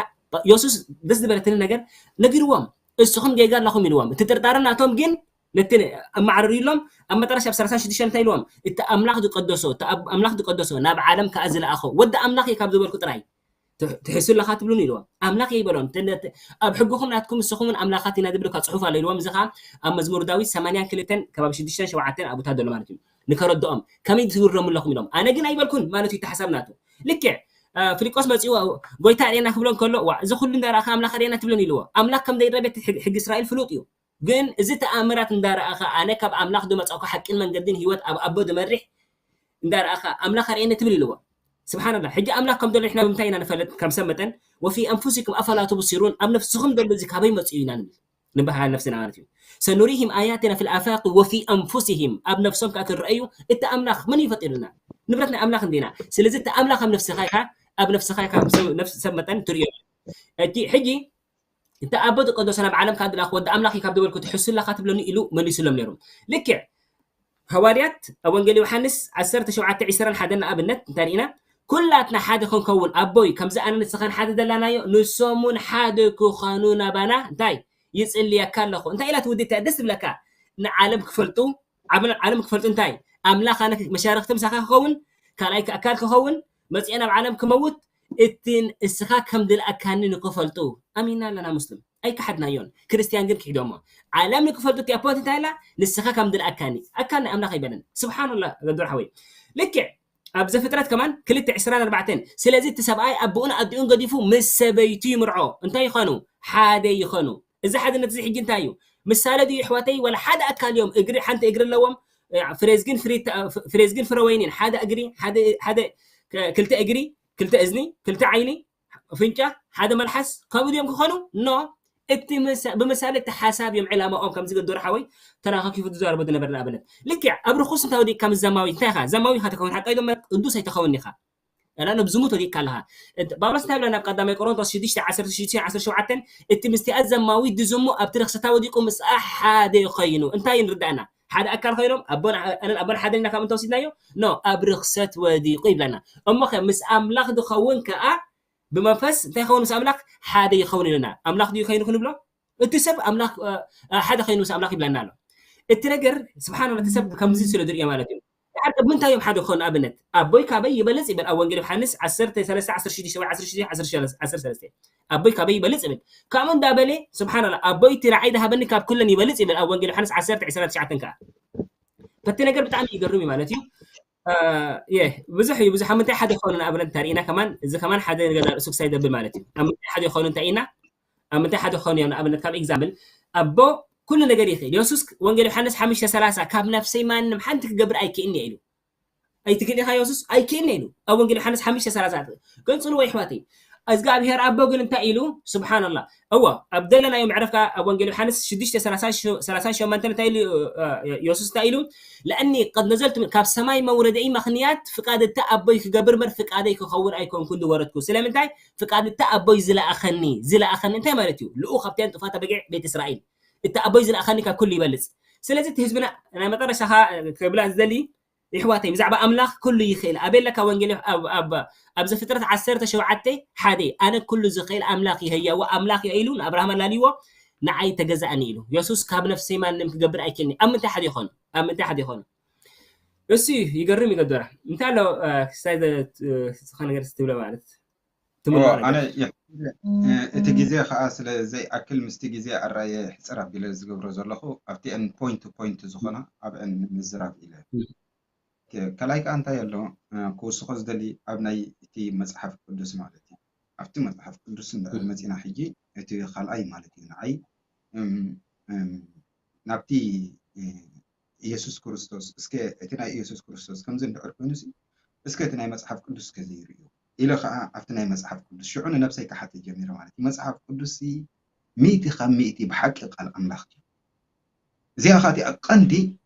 የሱስ ደስ ዝበለትኒ ነገር ነጊርዎም እስኹም ጌጋ ኣለኹም ኢልዎም። እቲ ጥርጣረ ናቶም ግን ነቲ ኣማዕርር ኢሎም ኣብ መጠረሻ ኣብ ሰላሳ ሽዱሽተ እንታይ ኢልዎም? እቲ ኣምላኽ ዝቀደሶ፣ እቲ ኣብ-፣ ኣምላኽ ዝቀደሶ ናብ ዓለም ከኣ ዝለኣኾ ወዲ ኣምላኽ እዩ ካብ ዝበልኩ ጥራይ ትሕ-፣ ትሕሱ ኣለኻ ትብሉን ኢልዎም። ኣምላኽ እየ ይበሎም። እንተ-፣ እንተ-፣ ኣብ ሕግኹም ናትኩም ንስኹም እውን ኣምላኻት ኢና ዝብል እኳ ጽሑፍ ኣሎ ኢልዎም። እዚ ኸኣ ኣብ መዝሙር ዳዊት ሰማንያን ክልተን ከባቢ ሽዱሽተን ሸውዓተን ኣብኡ ዘሎ ማለት እዩ። ንከረድኦም ከመይ ትግረሙ ኣለኹም ኢሎም። ኣነ ግን ኣይበልኩን ማለት እዩ እቲ ሓሳብ ናቱ። ልክዕ እ፣ ፊልጶስ መጺኡ ጎይታ ኣርእየና ክብሎ እንከሎ፣ ዋ፣ እዚ ኩሉ እንዳረኣኻ ኣምላኽ ኣርእየና ትብለኒ ኢልዎ። ኣምላኽ ከም ዘይረበ እቲ ሕግ-፣ ሕጊ እስራኤል ፍሉጥ እዩ። ግን እዚ ተኣምራት እንዳረኣኻ ኣነ ካብ ኣምላኽ ዝመጻእኩ ሓቂን መንገድን ህይወት ኣብ ኣቦ ዝመርሕ እንዳረኣኻ ኣምላኽ ኣርእየኒ ትብል ኢልዎ። ስብሓንላህ። ሕጂ ኣምላኽ ከም ዘሎ ንሕና ብምንታይ ኢና ንፈልጥ? ከም ሰብ መጠን ወፊ ኣንፉሲኩም ኣፈላ ቱብሲሩን፣ ኣብ ነፍስኹም ዘሎ እዚ ካበይ መጺኡ ኢና ንብል። ንበሃል ነፍስና ማለት እዩ። ሰኑሪሂም ኣያትና ፊል ኣፋቂ ወፊ ኣንፉሲሂም፣ ኣብ ነፍሶም ከኣ ክረኣዩ። እቲ ኣምላኽ መን እዩ ፈጢሩና? ንብረት ናይ ኣምላኽ እንዲና። ስለዚ እቲ ኣምላኽ ኣብ ነፍስኻ ኢኻ፣ ኣብ ነፍስኻ ኢኻ፣ ሰብ፣ ነፍስ፣ ሰብ መጠን ትርእዮ። እቲ ሕጂ እቲ ኣቦ ዝቀደሶ ናብ ዓለም ካብ ዝለኣኽ ወዲ ኣምላኽ እዩ ካብ ዝበልኩ ትሕሱ ኣለኻ ትብለኒ ኢሉ መሊሱሎም ነይሩ። ልክዕ ሃዋርያት ኣብ ወንጌል ዮሃንስ ዓሰርተ ሸውዓተ ዕስራን ሓደን ንኣብነት እንታይ ርኢና? ኩላትና ሓደ ክንከውን ኣቦይ ከምዚ ኣነ ንስኻን ሓደ ዘላናዮ ንሶም እውን ሓደ ክኾኑ ናባና እንታይ ይጽልየካ ኣለኹ። እንታይ ኢላ ትውዲ እታ ደስ ትብለካ? ንዓለም ክፈልጡ፣ ዓለም፣ ዓለም ክፈልጡ እንታይ? ኣምላኽ ኣነ መሻርኽቲ ምሳኻ ክኸውን፣ ካልኣይ ኣካል ክኸውን፣ መጽኤ ናብ ዓለም ክመውት፣ እቲ እስኻ ከም ዝለኣካኒ ንክፈልጡ። ኣሚንና ኣለና ሙስሊም። ኣይከሓድናዮን። ክርስትያን ግን ክሒዶሞ። ዓለም ንክፈልጡ እቲ ኣፖንት እንታይ ኢላ? ንስኻ ከም ዝለኣካኒ። ኣካል ናይ ኣምላኽ ኣይበለን። ስብሓንላህ፣ ገዶር ሓወይ። ልክዕ ኣብ ዘፍጥረት ከማን ክልተ ዕስራን ኣርባዕተን፣ ስለዚ እቲ ሰብኣይ ኣቦኡን ኣዲኡን ገዲፉ ምስ ሰበይቱ ይምርዖ። እንታይ ይኾኑ? ሓደ ይኾኑ። እዚ ሓድነት እዚ ሕጂ እንታይ እዩ? ምሳሌ ድዩ ኣሕዋተይ? ዋላ ሓደ ኣካል እዮም። እግሪ፣ ሓንቲ እግሪ ኣለዎም። እ፣ ፍሬዝ ግን ፍሪ-፣ ፍሬዝ ግን ፍረ ወይኒ፣ ሓደ እግሪ፣ ሓደ፣ ሓደ፣ ክ-፣ ክልተ እግሪ፣ ክልተ እዝኒ፣ ክልተ ዓይኒ፣ ኣፍንጫ፣ ሓደ መልሓስ፣ ከምኡ ድዮም ክኾኑ? ኖ። እቲ ምሳ-፣ ብምሳሌ እቲ ሓሳብ እዮም ዕላማኦም። ከምዚ ገዶር ሓወይ ተራኸኪፉ ዝዛረቦ ዝነበረ ንኣብነት። ልክዕ ኣብ ርኹስ እንታይ ወዲቕካ ምስ ዘማዊት እንታይ ኢኻ? ዘማዊ ኢኻ ትኸውን፣ ሓቀይ ዶ? ቅዱስ ኣይትኸውን ኢኻ። ኣላ፣ ናብ ዝሙት ወዲቕካ ኣለኻ። እት-፣ ጳውሎስ እንታይ ይብለና ኣብ ቀዳማይ ቆሮንቶስ ሽዱሽተ ዓሰርተ ሽዱሽተ ዓሰርተ ሸውዓተ? እቲ ምስቲኣ ዘማዊት ዝዝሙ ኣብቲ ርኽሰታ ወዲቑ ምስኣ ሓደ ኾይኑ። እንታይ ንርዳእና? ሓደ ኣካል ኮይኖም፣ ኣቦን ዓ-፣ ኣነን ኣቦን ሓደ ኢና ካብ እንተወሲድናዮ? ኖ፣ ኣብ ርኽሰት ወዲቑ ይብለና። እሞ ኸ ምስ ኣምላኽ ዝኸውን ከኣ ብመንፈስ እንታይ ይኸውን? ምስ ኣምላኽ ሓደ ይኸውን ኢልና። ኣምላኽ ድዩ ከይኑ ክንብሎ? እቲ ሰብ ኣምላኽ፣ እ፣ እ፣ ሓደ ከይኑ ምስ ኣምላኽ ይብለና ኣሎ። እቲ ነገር፣ ስብሓን ኣላህ፣ እቲ ሰብ ከምዚ ስለ ዝርእዮ ማለት እዩ። ድሓር ከ ብምንታይ እዮም ሓደ ክኾኑ? ኣብነት፣ ኣቦይ ካበይ ይበልጽ ይብል ኣብ ወንጌል ዮሃንስ ዓሰርተ ሰለስተ ዓሰርተ ሽዱሽተ ወይ ዓሰርተ ሽዱሽተ ዓሰርተ ሰለስተ። ኣቦይ ካበይ ይበልጽ ይብል። ከምኡ እንዳበለ፣ ስብሓን ኣላህ፣ ኣቦይ እቲ ንዓይ ዝሃበኒ ካብ ኩለን ይበልጽ ይብል ኣብ ወንጌል ዮሃንስ ዓሰርተ ዕስራን ትሽዓተን ከኣ። በቲ ነገር ብጣዕሚ ይገርም እዩ ማለት እዩ። እ፣ የ፣ ብዙሕ እዩ፣ ብዙሕ። ኣብ ምንታይ ሓደ ክኾኑ ንኣብነት እንተሪእና ከማን፣ እዚ ከማን ሓደ ነገር ርእሱ ክሳይ ዘብል ማለት እዩ። ኣብ ምንታይ ሓደ ይኾኑ እንታይ ኢና? ኣብ ምንታይ ሓደ ክኾኑ እዮም ንኣብነት ካብ ኤግዛምፕል፣ ኣቦ ኩሉ ነገር ይኽእል። የሱስ ወንጌል ዮሃንስ ሓሙሽተ ሰላሳ ካብ ነፍሰይ ማንም ሓንቲ ክገብር ኣይክእልኒ ኢሉ። ኣይትክእል ኢኻ የሱስ? ኣይክእልኒ ኢሉ። ኣብ ወንጌል ዮሃንስ ሓሙሽተ ሰላሳ ገንጽልዎ ይሕዋተይ። እግዚኣብሔር ኣቦ ግን እንታይ ኢሉ? ስብሓንላህ። እወ፣ ኣብ ዘለናዮ መዕረፍ ከኣ ኣብ ወንጌል ዮሃንስ ሽዱሽተ ሰላሳ ሸ-፣ ሰላሳ ሸሞንተ እንታይ ኢሉ? እ፣ እ፣ የሱስ እንታይ ኢሉ? ለእኒ ቀድ ነዘልቱ ምን-፣ ካብ ሰማይ መውረደይ ምኽንያት ፍቃድ እታ ኣቦይ ክገብር እምበር ፍቃደይ ክኸውን ኣይኮንኩን ዝወረድኩ። ስለምንታይ? ፍቃድ እታ ኣቦይ ዝለኣኸኒ። ዝለኣኸኒ እንታይ ማለት እዩ? ልኡኽ ኣብተን ጥፋት በጊዕ ቤት እስራኤል። እታ ኣቦይ ዝለኣኸኒ ካብ ኩሉ ይበልጽ። ስለዚ እቲ ህዝብና ናይ መጠረሻ ከኣ ክብላ ዝደሊ ይሕዋተይ፣ ብዛዕባ ኣምላኽ ኩሉ ይኽእል። ኣበይ ኣለካ ወንጌል? ኣብ፣ ኣብ፣ ኣብ ዘፍጥረት ዓሰርተ ሸውዓተ ሓደ፣ ኣነ ኩሉ ዝኽእል ኣምላኽ እየ፣ ህያው ኣምላኽ እየ ኢሉ ንኣብርሃም ኣላልይዎ፣ ንዓይ ተገዛእኒ ኢሉ። የሱስ ካብ ነፍሰይ ማንም ክገብር ኣይክእልኒ። ኣብ ምንታይ ሓደ ይኾኑ? ኣብ ምንታይ ሓደ ይኾኑ? እሱ ይገርም ይገደራ። እንታይ ኣሎ፣ እ፣ ክስታይ ዘ-፣ እ፣ ዝኾነ ነገር ስትብለ ማለት? ትምልኦ ኦ፣ ኣነ ነገር። የ-፣ እ፣ እቲ ግዜ ኸኣ ስለ ዘይኣክል ምስቲ ግዜ ኣራየ ሕጽር ኣቢለ ዝገብሮ ዘለኹ ኣብቲአን ፖይንት ቱ ፖይንት ዝኾና ኣብአን ምዝራብ ኢለ። እ። ከ-፣ ካልኣይ ከኣ እንታይ ኣሎ፣ እ፣ ክውስኾ ዝደሊ ኣብ ናይ እቲ መጽሓፍ ቅዱስ ማለት እዩ። ኣብቲ መጽሓፍ ቅዱስ እንድሕር እ። መጺና ሕጂ እቲ ካልኣይ ማለት እዩ ንዓይ፣ እም፣ እም፣ ናብቲ፣ እ፣ ኢየሱስ ክርስቶስ፣ እስከ እቲ ናይ ኢየሱስ ክርስቶስ ከምዚ እንድሕር ኮይኑሲ፣ እስከ እቲ ናይ መጽሓፍ ቅዱስ እስከ ዘይርእዮ ኢለ ኸዓ ኣብቲ ናይ መጽሓፍ ቅዱስ ሽዑ ንነብሰይ ክሓትት ጀሚረ ማለት እዩ። መጽሓፍ ቅዱስሲ ሚእቲ ካብ ሚእቲ ብሓቂ ቃል ኣምላኽ ድዩ? እዚኣ ኸዓ እቲኣ ቀንዲ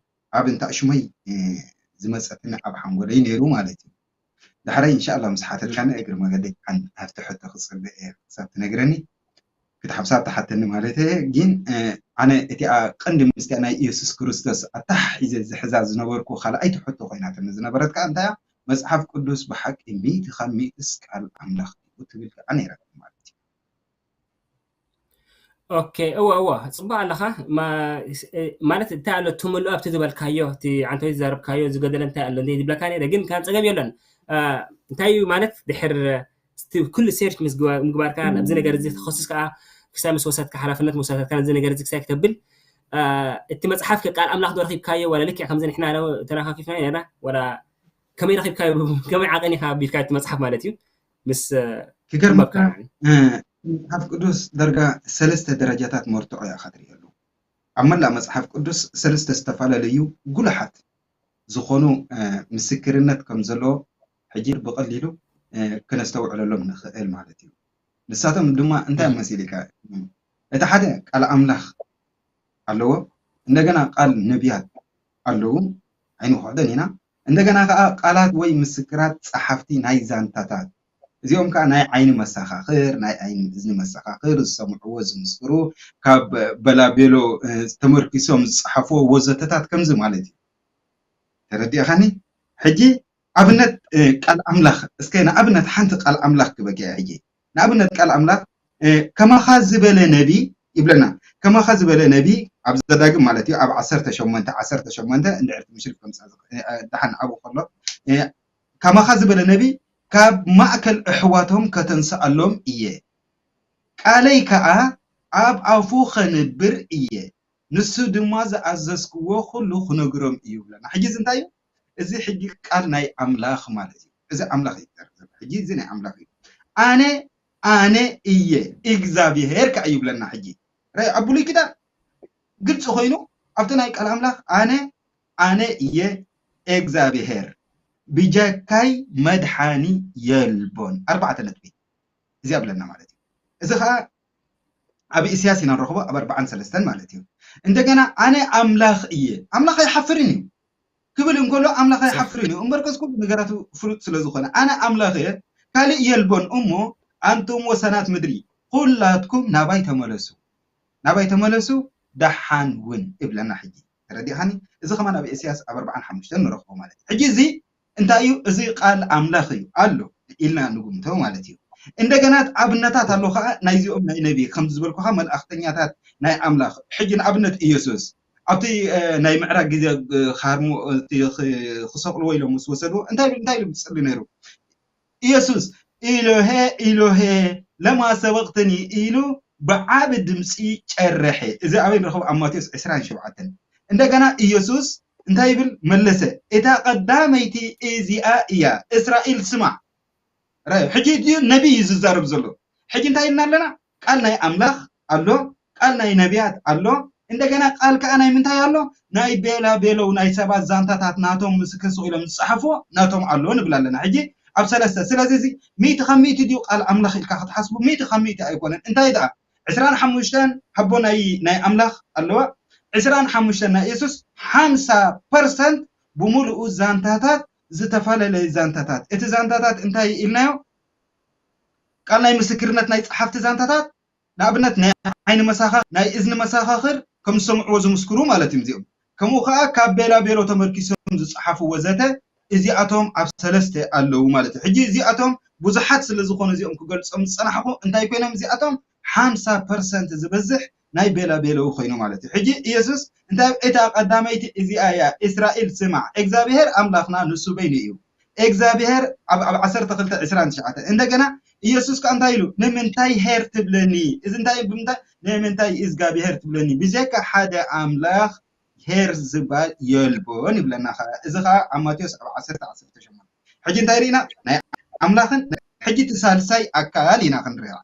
ኣብ እንታእ ሽመይ፣ እ፣ ዝመጸትኒ ኣብ ሓንጎለይ ነይሩ ማለት እዩ። ዳሕራይ እንሻኣላ ምስ ሓተትካኒ እግሪ መገደይ ኣን-፣ ኣብቲ ሕቶ ክጽበ እየ ክሳብ ትነግረኒ። ክትሓብሳ ትሓተኒ ማለት እየ። ግን፣ እ፣ ኣነ እቲኣ ቀንዲ ምስቲኣ ናይ ኢየሱስ ክርስቶስ ኣተሓሒዘ ዝሕዛ ዝነበርኩ ካልኣይቲ ሕቶ ኮይናትኒ ዝነበረት ከኣ እንታይ እያ? መጽሓፍ ቅዱስ ብሓቂ ሚእቲ ካብ ሚእትስ ቃል ኣምላኽ ድዩ ትብል ከኣ ነይራትኒ ማለት እዩ። ኦኬ፣ እወ፣ እወ፣ ጽቡቕ ኣለኻ። ማ-፣ ስ-፣ እ፣ ማለት እንታይ ኣሎ፣ እቲ ምሉእ ኣብቲ ዝበልካዮ፣ እቲ ዓንተወይ ዝዛረብካዮ ዝገደለ እንታይ ኣሎ እንደ ዝብለካ ነይረ፣ ግን ካብ ጸገም የለን። እ፣ እንታይ እዩ ማለት፣ ድሕር እቲ ኩሉ ሴርች ምስ ግባ-፣ ምግባርካ፣ ኣብዚ ነገር እዚ ተኸሱስ ከኣ ክሳብ ምስ ወሰድካ፣ ሓላፍነት ምስ ወሰድካ፣ ነዚ ነገር እዚ ክሳይ ክተብል፣ እ፣ እቲ መጽሓፍ ከ ቃል ኣምላኽ ዶ ረኺብካዮ፣ ዋላ ልክዕ ከምዚ ንሕና ዶ ተራኻኺፍና ነርና፣ ዋላ ከመይ ረኺብካዮ፣ ከመይ ዓቐን ኢኻ ኣቢልካ እቲ መጽሓፍ ማለት እዩ፣ ምስ፣ እ፣ ክገርመካ፣ ኣንባብካ? እ፣ መጽሓፍ ቅዱስ ዳርጋ ሰለስተ ደረጃታት መርትዖ ኢኻ ትርእየሉ። ኣብ መላእ መጽሓፍ ቅዱስ ሰለስተ ዝተፈላለዩ ጉሉሓት ዝኾኑ፣ እ፣ ምስክርነት ከም ዘለዎ ሕጂ ብቐሊሉ፣ እ፣ ክነስተውዕለሎም ንኽእል ማለት እዩ። ንሳቶም ድማ እንታይ እዮም መሲልካ? እቲ ሓደ ቃል ኣምላኽ ኣለዎ፣ እንደገና ቃል ነቢያት ኣለዉ፣ ኣይንውሕዶን ኢና። እንደገና ከኣ ቃላት ወይ ምስክራት ጸሓፍቲ ናይ ዛንታታት፣ እዚኦም ከኣ ናይ ዓይኒ መሰኻኽር፣ ናይ ዓይኒ እዝኒ መሰኻኽር፣ ዝሰምዕዎ፣ ዝምስክሩ፣ ካብ በላቤሎ፣ እ፣ ተመርኪሶም ዝጸሓፍዎ ወዘተታት ከምዚ ማለት እዩ። ተረዲእኻኒ? ሕጂ ኣብነት፣ እ፣ ቃል ኣምላኽ፣ እስከ ንኣብነት ሓንቲ ቃል ኣምላኽ ክበኪ እየ ሕጂ። ንኣብነት ቃል ኣምላኽ፣ እ፣ ከማኻ ዝበለ ነቢ ይብለና። ከማኻ ዝበለ ነቢ ኣብ ዘዳግም ማለት እዩ፣ ኣብ ዓሰርተ ሸሞንተ፣ ዓሰርተ ሸሞንተ እንድሕር ትምሽል ከምጻ ዝኽ-፣ እ፣ እ፣ ደሓን ኣብኡ ከሎ፣ እ፣ ከማኻ ዝበለ ነቢ ካብ ማእከል ኣሕዋቶም ከተንስኣሎም እየ። ቃለይ ከኣ ኣብ ኣፉ ኸንብር እየ። ንሱ ድማ ዝኣዘዝክዎ ኹሉ ኽነግሮም እዩ ይብለና። ሕጂ እዚ እንታይ እዩ? እዚ ሕጂ ቃል ናይ ኣምላኽ ማለት እዩ። እዚ ኣምላኽ እዩ ዝዛረብ ዘሎ። ሕጂ እዚ ናይ ኣምላኽ እዩ። ኣነ፣ ኣነ እየ እግዚኣብሄር ከኣ ይብለና። ሕጂ ራይ ኣብ ብሉይ ኪዳን ግልጺ ኮይኑ ኣብቲ ናይ ቃል ኣምላኽ ኣነ፣ ኣነ እየ እግዚኣብሄር፣ ብጀካይ መድሓኒ የልቦን። ኣርባዕተ ነጥቢ። እዚ ኣብለና ማለት እዩ። እዚ ኸኣ ኣብ ኢሳያስ ኢና ንረኽቦ፣ ኣብ ኣርባዓን ሰለስተን ማለት እዩ። እንደገና ኣነ ኣምላኽ እየ፣ ኣምላኽ ኣይሓፍርን እዩ ክብል እንከሎ፣ ኣምላኽ ኣይሓፍርን እዩ። እምበር ከስ ኩሉ ነገራቱ ፍሉጥ ስለ ዝኾነ፣ ኣነ ኣምላኽ እየ፣ ካልእ የልቦን እሞ፣ ኣንቱም ወሰናት ምድሪ፣ ኩላትኩም ናባይ ተመለሱ፣ ናባይ ተመለሱ፣ ደሓን እውን ይብለና። ሕጂ ተረዲእኻኒ? እዚ ከማን ኣብ ኢሳያስ ኣብ ኣርባዓን ሓሙሽተን ንረኽቦ ማለት እዩ። ሕጂ እዚ እንታይ እዩ? እዚ ቃል ኣምላኽ እዩ ኣሎ ኢልና ንግምቶ ማለት እዩ። እንደገና ኣብነታት ኣሎ ኸዓ ናይዚኦም ናይ ነቢ፣ ከም ዝበልኩኻ መልኣኽተኛታት ናይ ኣምላኽ። ሕጂ ንኣብነት ኢየሱስ ኣብቲ፣ እ፣ ናይ ምዕራግ ግዜ፣ እ፣ ኻርሞ፣ እቲ ኽ-፣ ክሰቕልዎ ኢሎም ምስ ወሰድዎ እንታይ ኢሉ፣ እንታይ ኢሉ ዝጽሊ ነይሩ? ኢየሱስ "ኢሎሄ፣ ኢሎሄ፣ ለማ ሰበቕትኒ?" ኢሉ ብዓቢ ድምጺ ጨረሐ። እዚ ኣበይ ንረኽቦ? ኣብ ማቴዎስ ዕስራን ሸውዓተን። እንደገና ኢየሱስ እንታይ ይብል? መለሰ፣ "እታ ቀዳመይቲ እዚኣ እያ፣ እስራኤል ስማዕ።" ራእዩ። ሕጂ እቲ ነቢይ እዩ ዝዛረብ ዘሎ። ሕጂ እንታይ ኢልና ኣለና? ቃል ናይ ኣምላኽ ኣሎ፣ ቃል ናይ ነቢያት ኣሎ፣ እንደገና ቃል ከኣ ናይ ምንታይ ኣሎ? ናይ ቤላ ቤለው ናይ ሰባት ዛንታታት ናቶም ምስ ክስቕ ኢሎም ዝጸሓፍዎ ናቶም ኣሎ ንብል ኣለና። ሕጂ ኣብ ሰለስተ፣ ስለዚ እዚ ሚእቲ ካብ ሚእቲ ድዩ ቃል ኣምላኽ ኢልካ ክትሓስቡ? ሚእቲ ካብ ሚእቲ ኣይኮነን። እንታይ ደኣ? ዕስራን ሓሙሽተን ሃቦ ናይ፣ ናይ ኣምላኽ ኣለዋ፣ ዕስራን ሓሙሽተን ናይ የሱስ፣ ሓምሳ ፐርሰንት ብምሉኡ ዛንታታት፣ ዝተፈላለየ ዛንታታት። እቲ ዛንታታት እንታይ ኢልናዮ? ቃል ናይ ምስክርነት ናይ ጸሓፍቲ ዛንታታት፣ ንኣብነት ናይ ዓይኒ መሳኻ-፣ ናይ እዝኒ መሳኻኽር ከም ዝሰምዕዎ ዝምስክሩ ማለት እዮም እዚኦም። ከምኡ ኸኣ ካብ ቤላ ቤሎ ተመርኪሶም ዝጸሓፉ ወዘተ፣ እዚኣቶም ኣብ ሰለስተ ኣለዉ ማለት እዩ። ሕጂ እዚኣቶም ብዙሓት ስለ ዝኾኑ እዚኦም ክገልጾም ዝጸናሕኹ፣ እንታይ ኮይኖም እዚኣቶም? ሓምሳ ፐርሰንት ዝበዝሕ ናይ ቤላ ቤለዉ ኮይኑ ማለት እዩ። ሕጂ ኢየሱስ እንታይ፣ "እታ ቀዳመይቲ እዚኣ እያ፣ እስራኤል ስማዕ፣ እግዚኣብሔር ኣምላኽና ንሱ በይኑ እዩ።" እግዚኣብሔር ኣብ፣ ኣብ ዓሰርተ ክልተ ዕስራን ትሽዓተን። እንደገና ኢየሱስ ከኣ እንታይ ኢሉ? "ንምንታይ ሄር ትብለኒ?" እዚ እንታይ ብምንታይ? "ንምንታይ እግዚኣብሔር ትብለኒ? ብጀካ ሓደ ኣምላኽ ሄር ዝበሃል የልቦን" ይብለና ኸኣ። እዚ ኸኣ ኣብ ማቴዎስ ኣብ ዓሰርተ፣ ዓሰርተ ሸሞንተ። ሕጂ እንታይ ርኢና? ናይ ኣምላኽን ሕጂ እቲ ሳልሳይ ኣካል ኢና ክንሪኣ።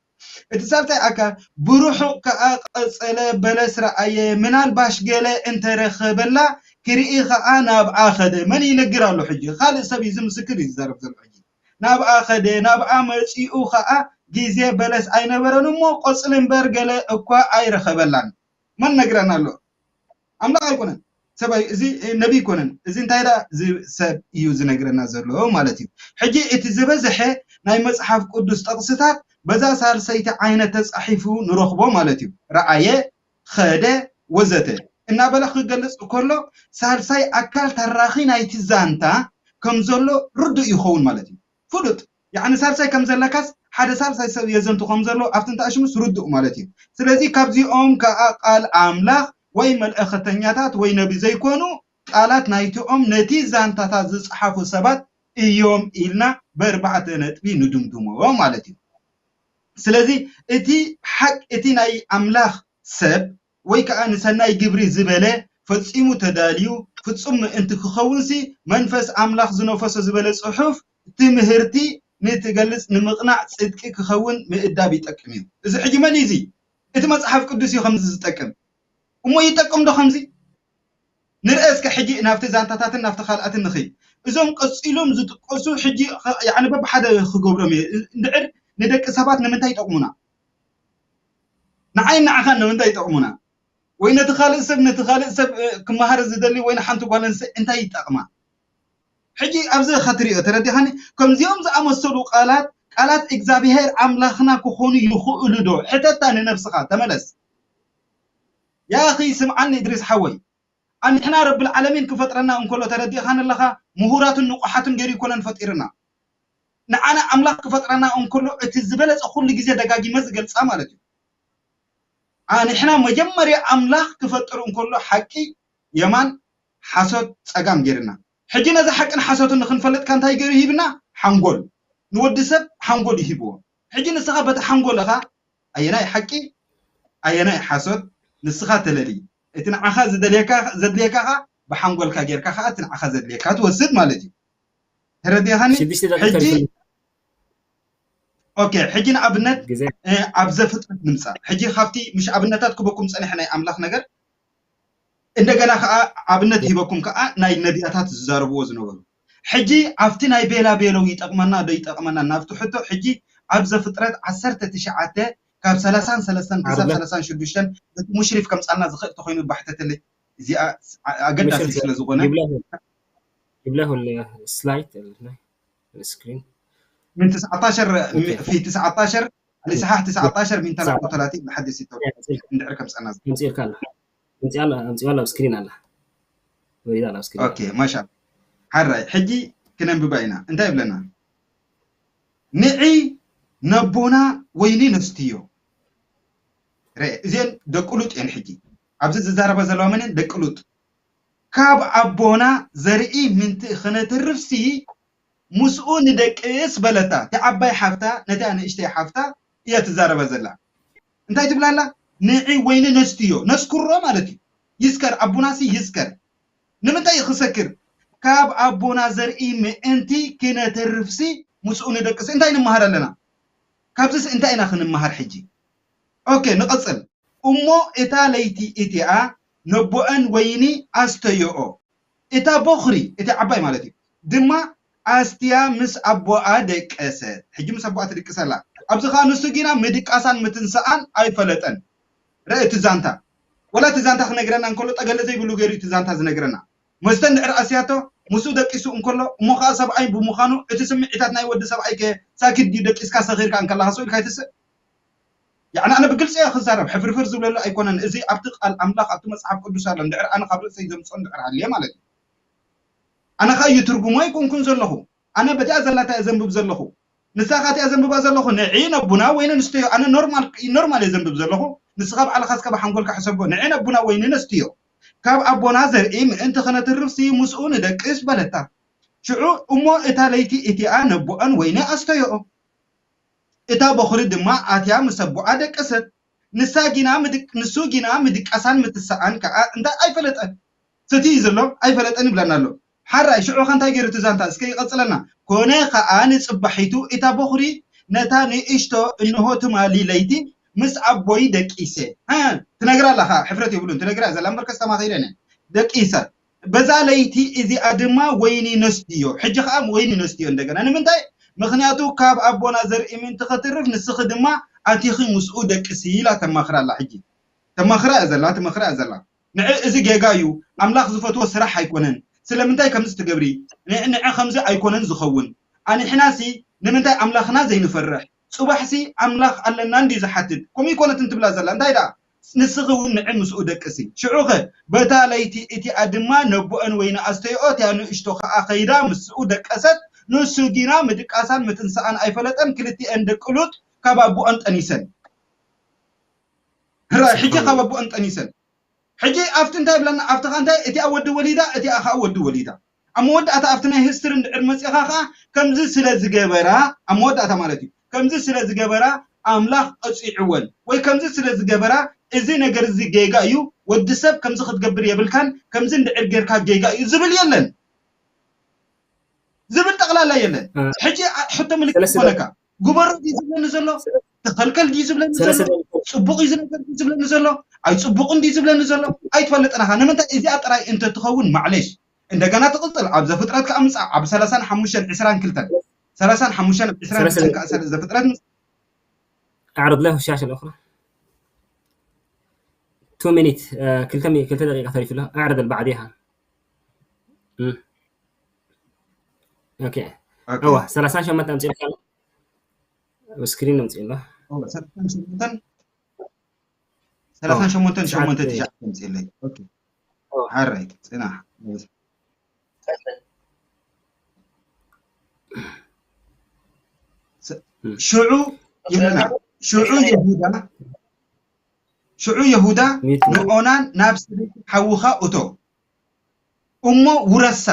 እቲ ሳልሳይ ኣካል ብርሑቕ ከኣ ቀጸለ፣ በለስ ረኣየ፣ ምናልባሽ ገለ እንተረኸበላ ክርኢ ኸኣ ናብኣ ኸደ። መን ይነግር ኣሎ ሕጂ? ካልእ ሰብ እዩ፣ እዚ ምስክር እዩ ዝዛረብ ዘሎ ሕጂ። ናብኣ ኸደ፣ ናብኣ መጺኡ ኸኣ ግዜ በለስ ኣይነበረን እሞ ቆጽሊ እምበር ገለ እኳ ኣይረኸበላን። መን ነግረና ኣሎ? ኣምላኽ ኣይኮነን፣ ሰብ ኣይ-፣ እዚ ነቢይ ኣይኮነን። እዚ እንታይ ደኣ፣ እዚ ሰብ እዩ ዝነግረና ዘሎ ማለት እዩ። ሕጂ እቲ ዝበዝሐ ናይ መጽሓፍ ቅዱስ ጥቕስታት በዛ ሳልሰይቲ ዓይነት ተጻሒፉ ንረኽቦ ማለት እዩ። ረኣየ፣ ኸደ፣ ወዘተ እናበለ ክገልጽ ከሎ፣ ሳልሳይ ኣካል ተራኺ ናይቲ ዛንታ ከም ዘሎ ርዱእ ይኸውን ማለት እዩ። ፍሉጥ፣ ያዕኒ ሳልሳይ ከም ዘለካስ ሓደ ሳልሳይ ሰብ የዘንቱ ከም ዘሎ ኣብቲ እንተኣሽሙስ ርዱእ ማለት እዩ። ስለዚ ካብዚኦም ከዓ ቃል ኣምላኽ ወይ መልእኸተኛታት ወይ ነቢ ዘይኮኑ ቃላት ናይቲኦም ነቲ ዛንታታት ዝጸሓፉ ሰባት እዮም ኢልና ብኣርባዕተ ነጥቢ ንድምድሞ ማለት እዩ። ስለዚ እቲ ሓቅ እቲ ናይ ኣምላኽ ሰብ ወይ ከዓ ንሰናይ ግብሪ ዝበለ ፈጺሙ ተዳልዩ ፍጹም ምእንቲ ክኸውንሲ መንፈስ ኣምላኽ ዝነፈሶ ዝበለ ጽሑፍ ትምህርቲ ንትገልጽ ንምቕናዕ ጽድቂ ክኸውን ምእዳብ ይጠቅም እዩ። እዚ ሕጂ መን እዩ እዚ? እቲ መጽሓፍ ቅዱስ እዩ ከምዚ ዝጠቅም። እሞ ይጠቅም ዶ ከምዚ? ንርአ እስከ ሕጂ ናብቲ ዛንታታትን ናብቲ ካልኣትን ንኸይድ። እዞም ቀጺሎም ዝጥቀሱ ሕጂ ኸ- ያዕኒ በብሓደ ክገብሮም እየ። እንድዕር ንደቂ ሰባት ንምንታይ ይጠቕሙና? ንዓይ ንዓኻን ንምንታይ ይጠቕሙና? ወይ ነቲ ካልእ ሰብ ነቲ ካልእ ሰብ እ፣ ክመሃር ዝደሊ ወይ ንሓንቲ ጓል ኣንስተይቲ እንታይ ይጠቕማ? ሕጂ ኣብዚ ኸትሪኦ ተረዲኻኒ? ከምዚኦም ዝኣመሰሉ ቃላት ቃላት እግዚኣብሔር ኣምላኽና ክኾኑ ይኽእሉ ዶ? ሕተታ ንነብስኻ ተመለስ። ያኺ ስምዓኒ እድሪስ ሓወይ ኣንሕና ረብል ዓለሚን ክፈጥረና እንከሎ ተረዲእኻን ኣለኻ ምሁራትን ንቑሓትን ገይሩ ይኮነን ፈጢርና ንዓና ኣምላኽ ክፈጥረና እንከሎ እቲ ዝበለጸ ኩሉ ግዜ ደጋጊመ ዝገልጻ ማለት እዩ ኣንሕና መጀመርያ ኣምላኽ ክፈጥር እንከሎ ሓቂ የማን ሓሶት ጸጋም ገይርና ሕጂ ነዚ ሓቅን ሓሶትን ንክንፈልጥካ እንታይ ገይሩ ሂብና ሓንጎል ንወዲ ሰብ ሓንጎል ይሂብዎ ሕጂ ንስኻ በቲ ሓንጎልኻ ኣየናይ ሓቂ ኣየናይ ሓሶት ንስኻ ተለሊ እቲ ንዓኻ ዝደልየካ ዘድልየካ ኸ ብሓንጎልካ ጌርካ ኸኣ እቲ ንዓኻ ዘድልየካ ትወስድ ማለት እዩ ተረዲኻኒ ሕጂ ኦኬ ሕጂ ንኣብነት ኣብ ዘፍጥረት ንምፃእ ሕጂ ካብቲ ምሽ ኣብነታት ክበኩም ፀኒሐ ናይ ኣምላኽ ነገር እንደገና ከዓ ኣብነት ሂበኩም ከዓ ናይ ነቢያታት ዝዛረብዎ ዝነበሩ ሕጂ ኣብቲ ናይ ቤላ ቤለው ይጠቕመና ዶ ይጠቕመና ናብቲ ሕቶ ሕጂ ኣብ ዘፍጥረት ዓሰርተ ትሽዓተ ካብ ሰላሳን ሰለስተን ክሳብ ሰላሳን ሽዱሽተን እቲ ሙሽሪፍ ከምፃልና ዝኽእል ተኮይኑ ባሕተተለይ እዚኣ ኣገዳሲ ስለ ዝኾነ ይብላ ሁሉ ስላይድ ስክሪን من تسعتاشر في تسعتاشر لصحاح تسعتاشر من ثلاثة وثلاثين لحد ستة وثلاثين እንድሕር ከምፀና ኣምፅእልካ ኣላ ኣምፅዋላ ኣብ ስክሪን ኣላ ወሪዳ ኣላ ኣብ ስክሪን ኦኬ ማሻ ሓራይ ሕጂ ክነንብባ ኢና እንታይ ይብለና ንዒ ነቦና ወይኒ ነስትዮ እዚአን ደቂ ሉጥ እየን ሕጂ ኣብዚ ዝዛረባ ዘለዋ መንን ደቂ ሉጥ ካብ ኣቦና ዘርኢ ምንቲ ክነትርፍሲ ምስኡ ንደቅስ በለታ እቲ ዓባይ ሓፍታ ነቲ ንእሽተይ ሓፍታ እያ ትዛረባ ዘላ እንታይ ትብላላ ንዒ ወይኒ ነስትዮ ነስክሮ ማለት እዩ ይስከር ኣቦናሲ ይስከር ንምንታይ እዩ ክሰክር ካብ ኣቦና ዘርኢ ምእንቲ ክነትርፍሲ ምስኡ ንደቅስ እንታይ ንምሃር ኣለና ካብዚስ እንታይ ኢና ክንመሃር ሕጂ ኦኬ ንቐጽል እሞ እታ ለይቲ እቲኣ ነቦአን ወይኒ ኣስተዮኦ እታ ቦኽሪ እቲ ዓባይ ማለት እዩ ድማ ኣስትያ ምስ ኣቦኣ ደቀሰት ሕጂ ምስ ኣቦኣ ትድቅሰላ ኣብዚ ከዓ ንሱ ጊና ምድቃሳን ምትንስኣን ኣይፈለጠን ረ እቲ ዛንታ ወላ እቲ ዛንታ ክነግረና እንከሎ ጠገለ ዘይብሉ ገይሩ እቲ ዛንታ ዝነግረና መስተ እንድሕር ኣስያቶ ምስኡ ደቂሱ እንከሎ እሞ ከዓ ሰብኣይ ብምዃኑ እቲ ስምዒታት ናይ ወዲ ሰብኣይ ከ ሳኪት ድዩ ደቂስካ ሰኺርካ እንከለካ ስኡ ኢልካ ይትስእ ያዕኒ ኣነ ብግልፂ እየ ክዛረብ ሕፍርፍር ዝብለሉ ኣይኮነን እዚ ኣብቲ ቃል ኣምላኽ ኣብቲ መፅሓፍ ቅዱስ ኣሎ እንድሕር ኣነ ካብ ርእሰይ ዘምፅኦ እንድሕር ሃልየ ማለት እዩ ኣነ ከዓ እዩ ትርጉሙ ኣይኮንኩን ዘለኹ ኣነ በቲኣ ዘላታ እየ ዘንብብ ዘለኹ ንሳ ካቲኣ ዘንብባ ዘለኹ ንዒ ነቡና ወይ ነንስተዮ ኣነ ኖርማል ኖርማል እየ ዘንብብ ዘለኹ ንስኻ ባዕልኻ እስከ ብሓንጎልካ ሕሰቦ ንዒ ነቡና ወይ ንነስትዮ ካብ ኣቦና ዘርኢ ምእንቲ ኸነትርፍሲ ምስኡ ንደቅስ በለታ ሽዑ እሞ እታ ለይቲ እቲኣ ነቦአን ወይኒ ኣስተዮኦ እታ በኹሪ ድማ ኣትያ ምስ ኣቦኣ ደቀሰት ንሳ ጊና ንሱ ጊና ምድቃሳን ምትሳኣን ከዓ እንታይ ኣይፈለጠን ሰትዩ ዘሎ ኣይፈለጠን ይብለና ኣሎ ሓራይ ሽዑ ከ እንታይ ገይሩ እቲ ዛንታ እስከ ይቐፅለና ኮነ ከዓ ንፅባሒቱ እታ በኹሪ ነታ ንእሽቶ እንሆ ትማሊ ለይቲ ምስ ኣቦይ ደቂሰ ትነግራ ኣለኻ ሕፍረት የብሉን ትነግራ ዘላ እምበር ከስተማኸይደነ ደቂሰ በዛ ለይቲ እዚኣ ድማ ወይኒ ነስትዮ ሕጂ ከዓ ወይኒ ነስትዮ እንደገና ንምንታይ ምክንያቱ ካብ ኣቦና ዘርኢ ምእንቲ ከትርፍ ንስኺ ድማ ኣቲኺ ምስኡ ደቅሲ ኢላ ተማኽራ ኣላ ሕጂ ተማኽራ እያ ዘላ ትመኽራ እያ ዘላ ንዕ እዚ ጌጋ እዩ ኣምላኽ ዝፈትዎ ስራሕ ኣይኮነን ስለምንታይ ከምዚ ትገብሪ ንዕ ከምዚ ኣይኮነን ዝኸውን ኣንሕናሲ ንምንታይ ኣምላኽና ዘይንፈርሕ ፅባሕሲ ኣምላኽ ኣለና እንዲ ዝሓትት ከምኡ ይኮነትን ትብላ ዘላ እንታይ ደኣ ንስኺ እውን ንዒ ምስኡ ደቅሲ። ሽዑኸ በታ ለይቲ እቲኣ ድማ ነቦአን ወይኒ ኣስተይኦ እቲኣ ንእሽቶ ኸኣ ኸይዳ ምስኡ ደቀሰት። ንሱ ግና ምድቃሳን ምትንሳኣን ኣይፈለጠን፣ ክልቲኤን ደቂ ሉጥ ካብ ኣቦኣን ጠኒሰን። ራይ፣ ሕጂ ካብ ኣቦኣን ጠኒሰን። ሕጂ ኣብቲ እንታይ ይብለና? ኣብቲ ኸዓ እንታይ፣ እቲኣ ወዲ ወሊዳ፣ እቲኣ ኸዓ ወዲ ወሊዳ። ኣብ መወዳእታ ኣብቲ ናይ ሂስትሪ እንድዕር መፂኻ ኸዓ ከምዚ ስለ ዝገበራ፣ ኣብ መወዳእታ ማለት እዩ፣ ከምዚ ስለ ዝገበራ ኣምላኽ ቀፂዕወን ወይ ከምዚ ስለ ዝገበራ እዚ ነገር እዚ ጌጋ እዩ፣ ወዲ ሰብ ከምዚ ክትገብር የብልካን፣ ከምዚ እንድዕር ጌርካ ጌጋ እዩ ዝብል የለን። ዝብል ጠቕላላ የለን። ሕጂ ሕቶ ምልክት ይኮነካ። ግበሮ ድዩ ዝብለኒ ዘሎ? ተኸልከል ድዩ ዝብለኒ ዘሎ? ፅቡቕ እዩ ዝነገር ድዩ ዝብለኒ ዘሎ? ኣይፅቡቕን ድዩ ዝብለኒ ዘሎ? ኣይትፈልጥን ኢኻ። ንምንታይ እዚኣ ጥራይ እንተትኸውን ማዕለሽ። እንደገና ትቕፅል ኣብ ዘፍጥረት ከዓ ምፃእ ኣብ ሰላሳን ሓሙሽተን ዕስራን ክልተን ሰላሳን ሓሙሽተን ዕስራን ክልተን ከዓ ዘፍጥረት ምፃእ። ኣዕርድ له الشاشة الأخرى. تو مينيت، ክልተ ደቂቃ ተሪፉ ኣሎ። ኣዕርድ بعديها. ኦኬ። እዋ ሰላሳን ሸሞንተን ኣምፂእልካ ኣሎ። ስክሪን ኣምፂእ ኣሎ። ሰላሳን ሸሞንተን ሸሞንተ ትሽዓተ ኣምፂእለይ። ሓራይ ፅናሕ። ሽዑ ይብለና ሽዑ ይሁዳ ሽዑ ይሁዳ ንኦናን ናብ ሰበይቲ ሓውኻ እቶ እሞ ውረሳ።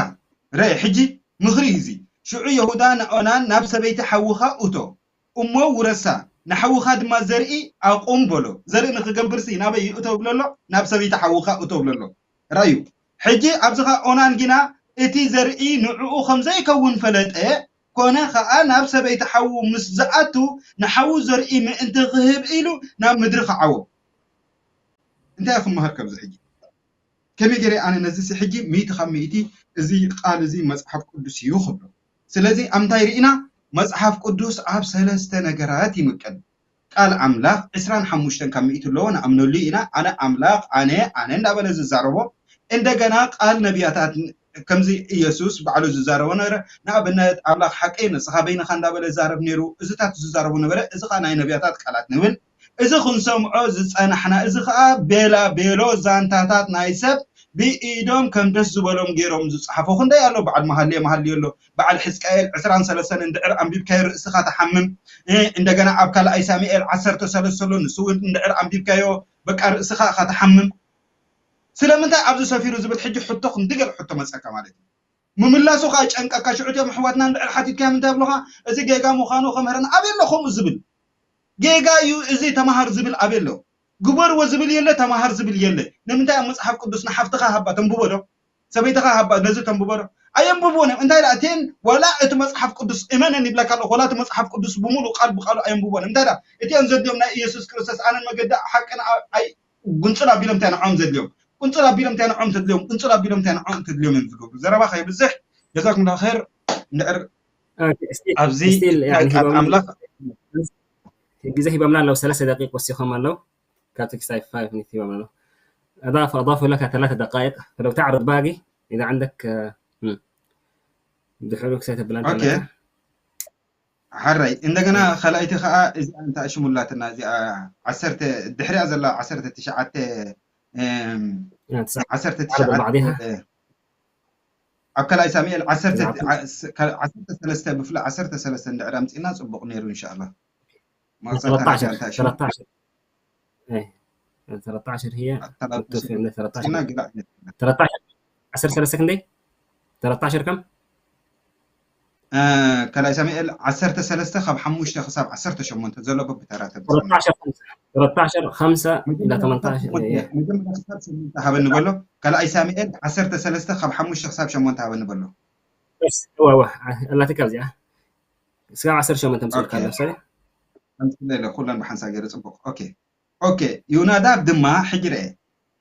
ርእ ሕጂ ምኽሪ እዩ እዚ። ሽዑ ይሁዳ ንኦናን ናብ ሰበይቲ ሓውኻ እቶ እሞ ውረሳ፣ ንሓውኻ ድማ ዘርኢ ኣቑም በሎ። ዘርኢ ንኽገብርሲ ናበይ ይእቶ ብሎ ኣሎ? ናብ ሰበይቲ ሓውኻ እቶ ብሎ ኣሎ። ራዩ ሕጂ ኣብዚ ኸዓ ኦናን ግና እቲ ዘርኢ ንዕኡ ከም ዘይከውን ፈለጠ። ኮነ ኸዓ ናብ ሰበይቲ ሓዉ ምስ ዝኣቱ ንሓዉ ዘርኢ ምእንቲ ክህብ ኢሉ ናብ ምድሪ ኸዓዎ። እንታይ ክመሃር ካብዚ ሕጂ? ከመይ ገይረ ኣነ ነዚ ሕጂ ሚእቲ ካብ ሚእቲ እዚ ቃል እዚ መጽሓፍ ቅዱስ እዩ ክብሎ? ስለዚ ኣብ እንታይ ርኢና? መጽሓፍ ቅዱስ ኣብ ሰለስተ ነገራት ይምቀል። ቃል ኣምላኽ ዕስራን ሓሙሽተን ካብ ሚእቲ ኣለዎ ንኣምነሉ ኢና። ኣነ ኣምላኽ ኣነ ኣነ እንዳበለ ዝዛረቦ እንደገና ቃል ነቢያታት ከምዚ ኢየሱስ ባዕሉ ዝዛረቦ ነበረ። ንኣብነት ኣምላኽ ሓቀይ ንስኻ በይንኻ እንዳበለ ዛረብ ነይሩ። እዚታት ዝዛረቡ ነበረ። እዚ ኸዓ ናይ ነቢያታት ቃላት ንብል። እዚ ክንሰምዖ ዝጸናሕና እዚ ኸዓ ቤላ ቤሎ ዛንታታት ናይ ሰብ ብኢዶም ከም ደስ ዝበሎም ገይሮም ዝጸሓፎ ክንደይ ኣሎ። በዓል መሃልየ መሃልዮ ኣሎ። በዓል ሕዝቅኤል ዕስራን ሰለስተን እንድዕር ኣንቢብካዮ ርእስኻ ትሓምም። እንደገና ኣብ ካልኣይ ሳሙኤል ዓሰርተ ሰለስተ ኣሎ ንሱ እውን እንድዕር ኣንቢብካዮ በቃ ርእስኻ ኢኻ ትሓምም። ስለምንታይ ኣብዚ ሰፊሩ ዝብል ሕጂ ሕቶ ክንዲ ገለ ሕቶ መፀካ ማለት እዩ። ምምላሱ ከዓ ጨንቀካ። ሽዑ እቲኦም ኣሕዋትና እንድዕር ሓቲትካዮም እንታይ ይብሉኻ? እዚ ጌጋ ምዃኑ ከምህረና ኣበይ ኣሎ ከምኡ ዝብል? ጌጋ እዩ እዚ ተማሃር ዝብል ኣበይ ኣሎ? ግበርዎ ዝብል የለ፣ ተማሃር ዝብል የለ። ንምንታይ ኣብ መፅሓፍ ቅዱስ ንሓፍትኻ ሃባ ተንብቦ ዶ? ሰበይትኻ ሃባ ነዚ ተንብቦ ዶ? ኣየንብብዎን እዮም። እንታይ ደኣ እተን ዋላ እቲ መፅሓፍ ቅዱስ እመነን ይብለካ ኣለኹ፣ ዋላ እቲ መፅሓፍ ቅዱስ ብምሉእ ቃል ብቃሉ ኣየንብብዎን እዮም። እንታይ ደኣ እቲኦም ዘድልዮም ናይ ኢየሱስ ክርስቶስ ኣነን መገዲ ሓቅን ኣይ ጉንፅል ኣቢሎም እንታይ ንዖም ዘድልዮም? ጉንፅል ኣቢሎም እንታይ ንዖም ተድልዮም? ጉንፅል ኣቢሎም እንታይ ንዖም ተድልዮም እዮም ዝገብሩ። ዘረባ ከይብዝሕ ጀዛኩም ላ ኸይር። እንድዕር ኣብዚ ናይ ቃል ኣምላኽ ግዜ ሂቦምና ኣለዉ ሰለስተ ደቂቅ ወሲኾም ኣለዉ ካብ ትክስታይ ፋይቭ ሚኒት ሂቦም ኣለዉ أضاف أضافوا لك ثلاث دقائق فلو تعرض باقي إذا عندك ድሕሩ ክሳይ ተብላ ሓራይ እንደገና ካልኣይቲ ከዓ እዚኣ እንታይ ሽሙላትና እዚኣ ዓሰርተ ድሕሪያ ዘላ ዓሰርተ ትሽዓተ ዓሰርተ ትሽዓተ ኣብ ካልኣይ ሳሙኤል ዓሰርተ ሰለስተ ብፍላይ ዓሰርተ ሰለስተ እንድዕር ኣምፂእና ፅቡቕ ነይሩ እንሻላ። ተረታሽር ተረታሽር ህየ ተረታሽር ዓሰርተ ሰለስተ ክንደይ ተረታሽር ከም ካልኣይ ሳሙኤል ዓሰርተ ሰለስተ ካብ ሓሙሽተ ክሳብ ዓሰርተ ሸሞንተ ዘሎ በብተራ ተረታሽር ከምሰ ኢላ ተመንታሽር ሃበኒ በሎ። ካልኣይ ሳሙኤል ዓሰርተ ሰለስተ ካብ ሓሙሽተ ክሳብ ሸሞንተ ሃበኒ በሎ። ኣላትካ እዚኣ ስጋብ ዓሰርተ ሸሞንተ ምፅልካ ኣሎ ሰብ ኩለን ብሓንሳብ ገይረ ፅቡቕ። ኦኬ ኦኬ። ዮናዳብ ድማ ሕጂ ርአ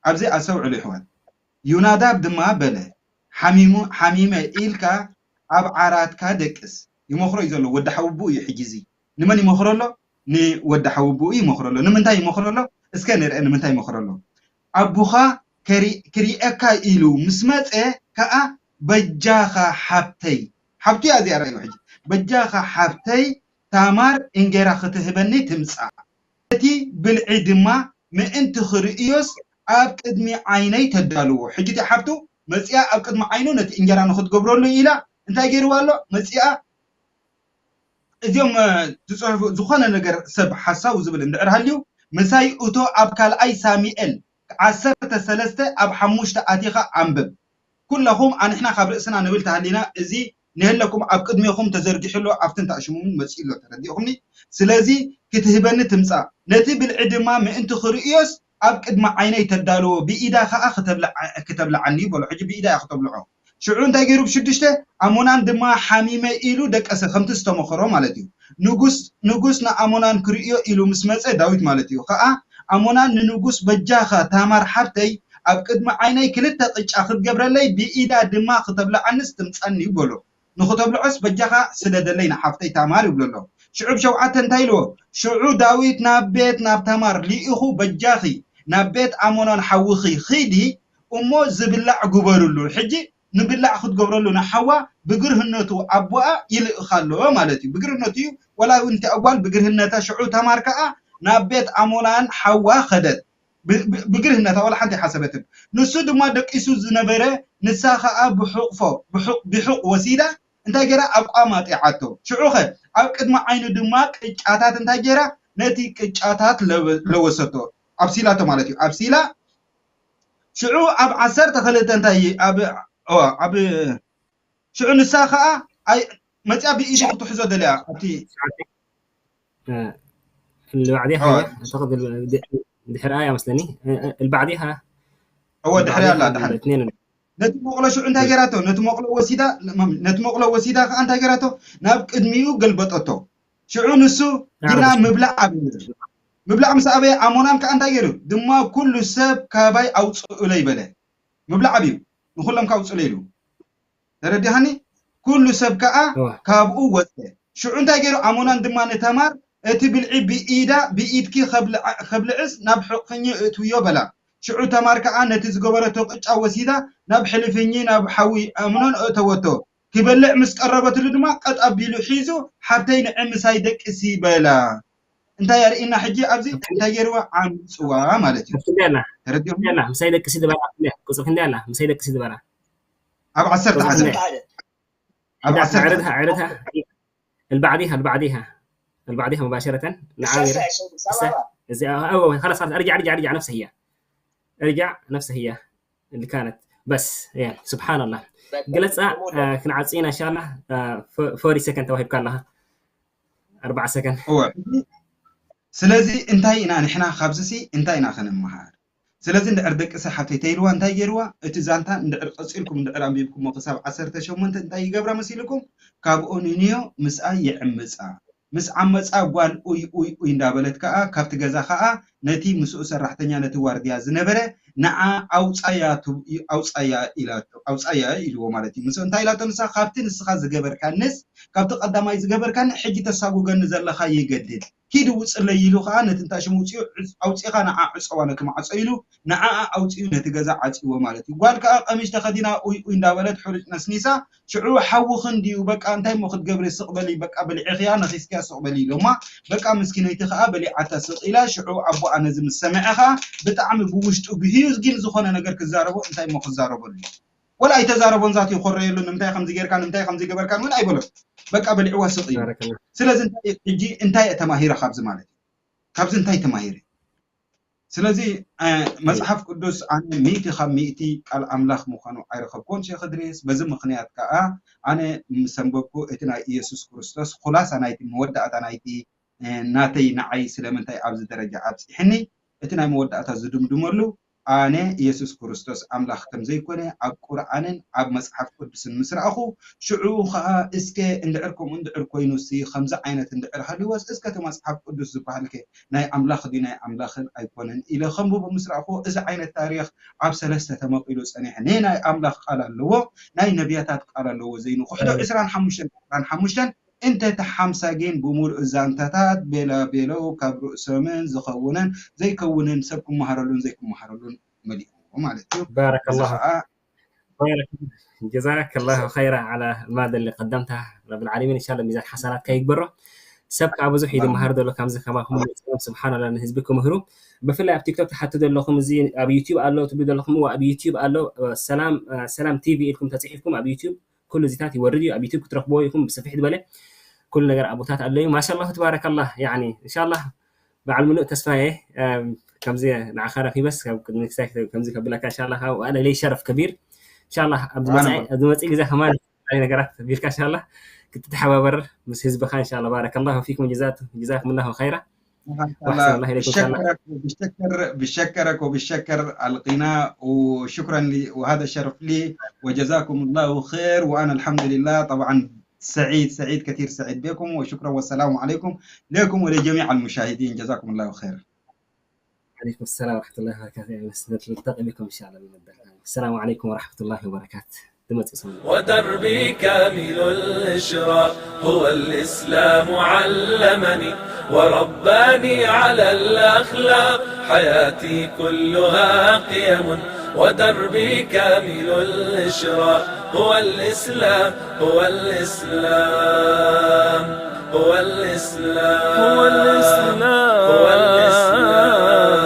ኣብዚ ኣስተውዕሉ ይሕዋት። ዮናዳብ ድማ በለ ሓሚሙ ሓሚመ ኢልካ ኣብ ዓራትካ ደቅስ። ይመኽሮ እዩ ዘሎ ወዲ ሓውብኡ እዩ ሕጂ እዚ ንመን ይመኽሮ ኣሎ? ንወዲ ሓውብኡ ይመኽሮ ኣሎ። ንምንታይ ይመኽሮ ኣሎ? እስከ ንርአ ንምንታይ ይመኽሮ ኣሎ። ኣቦኻ ክሪአካ ኢሉ ምስ መፀ ከዓ በጃኻ ሓብተይ ሓብቱ እያ እዚኣ ርኣዩ ሕጂ በጃኻ ሓብተይ ታማር እንጌራ ክትህበኒ ትምጻእ፣ ነቲ ብልዒ ድማ ምእንቲ ክርእዮስ ኣብ ቅድሚ ዓይነይ ተዳልዎ። ሕጂ እቲኣ ሓብቱ መጺኣ ኣብ ቅድሚ ዓይኑ ነቲ እንጌራ ንኽትገብረሉ ኢላ እንታይ ገይርዋ ኣሎ? መጺኣ እዚኦም ዝፅሕፉ ዝኾነ ነገር ሰብ ሓሳቡ ዝብል እንድዕር ሃልዩ ምሳይ እቶ ኣብ ካልኣይ ሳሚኤል ዓሰርተ ሰለስተ ኣብ ሓሙሽተ ኣቲኻ ኣንብብ። ኩለኹም ኣንሕና ካብ ርእስና ንብል ተሃሊና እዚ ንህለኩም ኣብ ቅድሜኹም ተዘርጊሑ ኣሎ ኣብትን ተኣሽሙምን መፅኡ ኣሎ ተረዲእኹምኒ። ስለዚ ክትህበኒ ትምፃእ ነቲ ብልዒ ድማ ምእንቲ ክርእዮስ ኣብ ቅድሚ ዓይነይ ተዳልዎ ብኢዳ ከዓ ክተብልዓኒ በሎ። ሕጂ ብኢዳ እያ ክተብልዖ። ሽዑ እንታይ ገይሩ ብሽዱሽተ ኣሞናን ድማ ሓሚመ ኢሉ ደቀሰ ከምቲ ዝተመኸሮ ማለት እዩ። ንጉስ ንጉስ ንኣሞናን ክርእዮ ኢሉ ምስ መፀ ዳዊት ማለት እዩ ከዓ ኣሞናን ንንጉስ በጃኻ ታማር ሓብተይ ኣብ ቅድሚ ዓይነይ ክልተ ቅጫ ክትገብረለይ ብኢዳ ድማ ክተብልዓንስ ትምፀኒ በሎ። ንኽተብልዖስ በጃኻ ስደደለይ ንሓፍተይ ታማር ይብሎ ኣሎ። ሽዑ ብሸውዓተ እንታይ ኢልዎ? ሽዑ ዳዊት ናብ ቤት ናብ ታማር ልኢኹ በጃኺ ናብ ቤት ኣሞናን ሓውኺ ኺዲ እሞ ዝብላዕ ግበርሉ። ሕጂ ንብላዕ ክትገብረሉ ንሓዋ ብግርህነቱ ኣቦኣ ይልእኻ ኣሎ ማለት እዩ። ብግርህነቱ እዩ ወላ እውን እቲ ኣጓል ብግርህነታ ሽዑ ታማር ከዓ ናብ ቤት ኣሞናን ሓዋ ኸደት። ብግርህነታ ዋላ ሓንቲ ሓሰበትን። ንሱ ድማ ደቂሱ ዝነበረ ንሳ ኸዓ ብሕቕፎ ብሕቕ ወሲዳ እንታይ ገይራ ኣቋማጢዓቶ። ሽዑኸ ኣብ ቅድሚ ዓይኑ ድማ ቅጫታት እንታይ ገይራ ነቲ ቅጫታት ለወሰቶ። ኣብሲላቶ ማለት እዩ። ኣብሲላ ሽዑ ኣብ ዓሰርተ ክልተ እንታይ ኣብ ኣብ ሽዑ ንሳ ኸዓ ኣይ መፅያ ብኢዱ ክትሕዞ ደልያ ኣብቲ اللي بعديها هي اعتقد اللي بعديها مسلني اللي بعديها هو ድሕሪ ኣላ ድሓን ነቲ መቕሎ ሽዑ እንታይ ገይራቶ ነቲ መቕሎ ወሲዳ ነቲ መቕሎ ወሲዳ ከዓ እንታይ ገይራቶ ናብ ቅድሚኡ ገልበጠቶ ሽዑ ንሱ ግና ምብላዕ ኣብዩ ምብላዕ ምስ ኣበየ ኣሞናን ከዓ እንታይ ገይሩ ድማ ኩሉ ሰብ ካባይ ኣውፅኡለይ በለ ምብላዕ ኣብዩ ንኩሎም ካውፅኡለይ ኢሉ ተረዲሃኒ ኩሉ ሰብ ከዓ ካብኡ ወፀ ሽዑ እንታይ ገይሩ ኣሞናን ድማ ንተማር እቲ ብልዒ ብኢዳ ብኢድኪ ከብልዕስ ናብ ሕቕፍኝ እእትውዮ በላ ሽዑ ተማር ከዓ ነቲ ዝገበረቶ ቅጫ ወሲዳ ናብ ሕልፍኝ ናብ ሓዊ ኣምኖን እእተወቶ ክበልዕ ምስ ቀረበትሉ ድማ ቀጥ ኣቢሉ ሒዙ ሓብተይ ንዒ ምሳይ ደቅሲ በላ እንታይ ኣርእና ሕጂ ኣብዚ እንታይ ገይርዋ ዓምፅዋ ማለት እዩ ተረዲኹም ምሳይ ደቅሲ ዝበላ ቁፅሪ ክንደይ ኣላ ምሳይ ደቅሲ ዝበላ ኣብ ዓሰርተ ሓደ ኣብ ዓሰርተ ዕረድሃ ዕረድሃ البعديها البعديها البعديها مباشرة نعاود خلاص خلاص ارجع ارجع ارجع نفسها هي ارجع نفسها هي اللي كانت بس يعني سبحان الله قلت آه كنعطينا ان شاء الله آه forty second توهب كان لها أربعة second ስለዚ እንታይ ኢና ንሕና ካብዚ ሲ እንታይ ኢና ክንመሃር ስለዚ እንድዕር ደቂ ሰሓብተይ ተይልዋ እንታይ ገይርዋ እቲ ዛንታ እንድዕር ቀፂልኩም እንድዕር ኣንቢብኩሞ ክሳብ ዓሰርተ ሸሞንተ እንታይ ይገብራ መሲልኩም ካብኡ ንንዮ ምስኣ ይዕምፃ ምስ ዓመፃ ጓል ኡይ ኡይ ኡይ እንዳበለት ከዓ ካብቲ ገዛ ከዓ ነቲ ምስኡ ሰራሕተኛ ነቲ ዋርድያ ዝነበረ ንዓ ኣውፃያ ኣውፃያ ኢላቶ ኣውፃያ ኢልዎ ማለት እዩ ምስ እንታይ ኢላቶ ንሳ ካብቲ ንስኻ ዝገበርካንስ ካብቲ ቀዳማይ ዝገበርካኒ ሕጂ ተሳጉገኒ ዘለኻ ይገድድ ኪድ ውፅለይ ኢሉ ከዓ ነቲ እንታይ ሽሙ ውፅኡ ኣውፂኻ ንዓ ዕፀዋ ነቲ ማዕፆ ኢሉ ንዓኣ ኣውፂኡ ነቲ ገዛ ዓፂዎ ማለት እዩ ጓል ከዓ ቀሚሽ ተኸዲና ኡይ ኡይ እንዳበለት ሕሩጭ ነስኒሳ ሽዑ ሓውኽን ድዩ በቃ እንታይ ሞ ክትገብሪ ስቕ በሊ በቃ ብልዕኽያ ነኺስክያ ስቕ በሊ ኢሎማ በቃ ምስኪነይቲ ከዓ በሊዓታ ስቕ ኢላ ሽዑ ኣቦኣ ነዚ ምስ ሰምዐ ከዓ ብጣዕሚ ብውሽጡ ግህዩ ግን ዝኾነ ነገር ክዛረቦ እንታይ ሞ ክዛረበሉ ወላ ኣይተዛረቦን ዛት ይኾረየሉ ንምንታይ ከምዚ ጌርካ ንምንታይ ከምዚ ገበርካ እውን ኣይበሎን በቃ በሊዕዋ ስቕ እዩ ስለዚ እንታይ ሕጂ እንታይ ተማሂረ ካብዚ ማለት እዩ ካብዚ እንታይ ተማሂረ ስለዚ መፅሓፍ ቅዱስ ኣነ ሚእቲ ካብ ሚእቲ ቃል ኣምላኽ ምዃኑ ኣይረኸብኩን ሸክ ድሬስ በዚ ምኽንያት ከዓ ኣነ ምስ ኣንበብኩ እቲ ናይ ኢየሱስ ክርስቶስ ኩላሳ ናይቲ መወዳእታ ናይቲ ናተይ ንዓይ ስለምንታይ ኣብዚ ደረጃ ኣብፅሕኒ እቲ ናይ መወዳእታ ዝድምድመሉ ኣነ ኢየሱስ ክርስቶስ ኣምላኽ ከም ዘይኮነ ኣብ ቁርኣንን ኣብ መጽሓፍ ቅዱስን ምስ ረኣኹ ሽዑ ኸኣ እስከ እንድዕር ከምኡ እንድዕር ኮይኑሲ ከምዚ ዓይነት እንድዕር ሃልዎስ እስከ እቲ መጽሓፍ ቅዱስ ዝበሃልከ ናይ ኣምላኽ ድዩ ናይ ኣምላኽን ኣይኮነን ኢለ ከንብቦ ምስ ረኣኹ እዚ ዓይነት ታሪኽ ኣብ ሰለስተ ተመቒሉ ጸኒሐ። ናይ ኣምላኽ ቃል ኣለዎ፣ ናይ ነብያታት ቃል ኣለዎ ዘይንኹሕዶ ዕስራን ሓሙሽተን ዕስራን ሓሙሽተን እንተ ተሓምሳ ግን ብምሉእ ዛንታታት ቤላ ቤለው ካብ ርእሶምን ዝኸውንን ዘይከውንን ሰብ ክመሃረሉን ዘይክመሃረሉን መሊእዎ ማለት እዩ። بارك الله بارك جزاك الله خيرا على المادة اللي قدمتها رب العالمين إن شاء الله ميزان حسناتك يكبره ሰብ ከዓ ብዙሕ እዩ ዝመሃር ዘሎ ካብዚ ከማኹም መፂኦም ስብሓንላ ንህዝቢ ክምህሩ ብፍላይ ኣብ ቲክቶክ ትሓቱ ዘለኹም እዚ ኣብ ዩቲብ ኣሎ ትብሉ ዘለኹም ኣብ ዩቲብ ኣሎ ሰላም ሰላም ቲቪ ኢልኩም ተፅሒፍኩም ኣብ ዩቲብ ኩሉ እዚታት ይወርድ እዩ ኣብ ዩቲብ ክትረክብዎ ኢኹም ብስፍሕ ዝበለ ኩሉ ነገር ኣቦታት ኣለዩ። ማሻላህ ትባረከላህ። ያኒ እንሻላህ በዓል ምሉእ ተስፋ እየ። እም፣ ከምዚ ንዓኻ ረኺበስ ካብ ቅድሚ ክሳይ ከምዚ ከብለካ እንሻላህ ካብ ኣነ ለይ ሸረፍ ከቢር። እንሻላህ ኣብ ዝመጽእ ግዜ ከማን ናይ ነገራት ቢልካ እንሻላህ ክትተሓባበር ምስ ህዝብኻ እንሻላህ። ባረከላሁ ፊኩም ጀዛቱ ጀዛኩም ላሁ ኸይራ። وأحسن الله إليكم إن شاء الله. بالشكر، بالشكر، بالشكر القناة، وشكرا لي، وهذا شرف لي، وجزاكم الله خير. وأنا الحمد لله طبعا سعيد، سعيد كثير، سعيد بكم، وشكرا والسلام عليكم لكم ولجميع المشاهدين، جزاكم الله خير. عليكم السلام ورحمة الله وبركاته. يعني، نلتقي بكم إن شاء الله من الدرس. السلام عليكم ورحمة الله وبركاته. ودربي كامل الإشراق، هو الإسلام علمني ورباني على الأخلاق، حياتي كلها قيم، ودربي كامل الإشراق، هو الإسلام، هو الإسلام، هو الإسلام، هو الإسلام. هو الإسلام.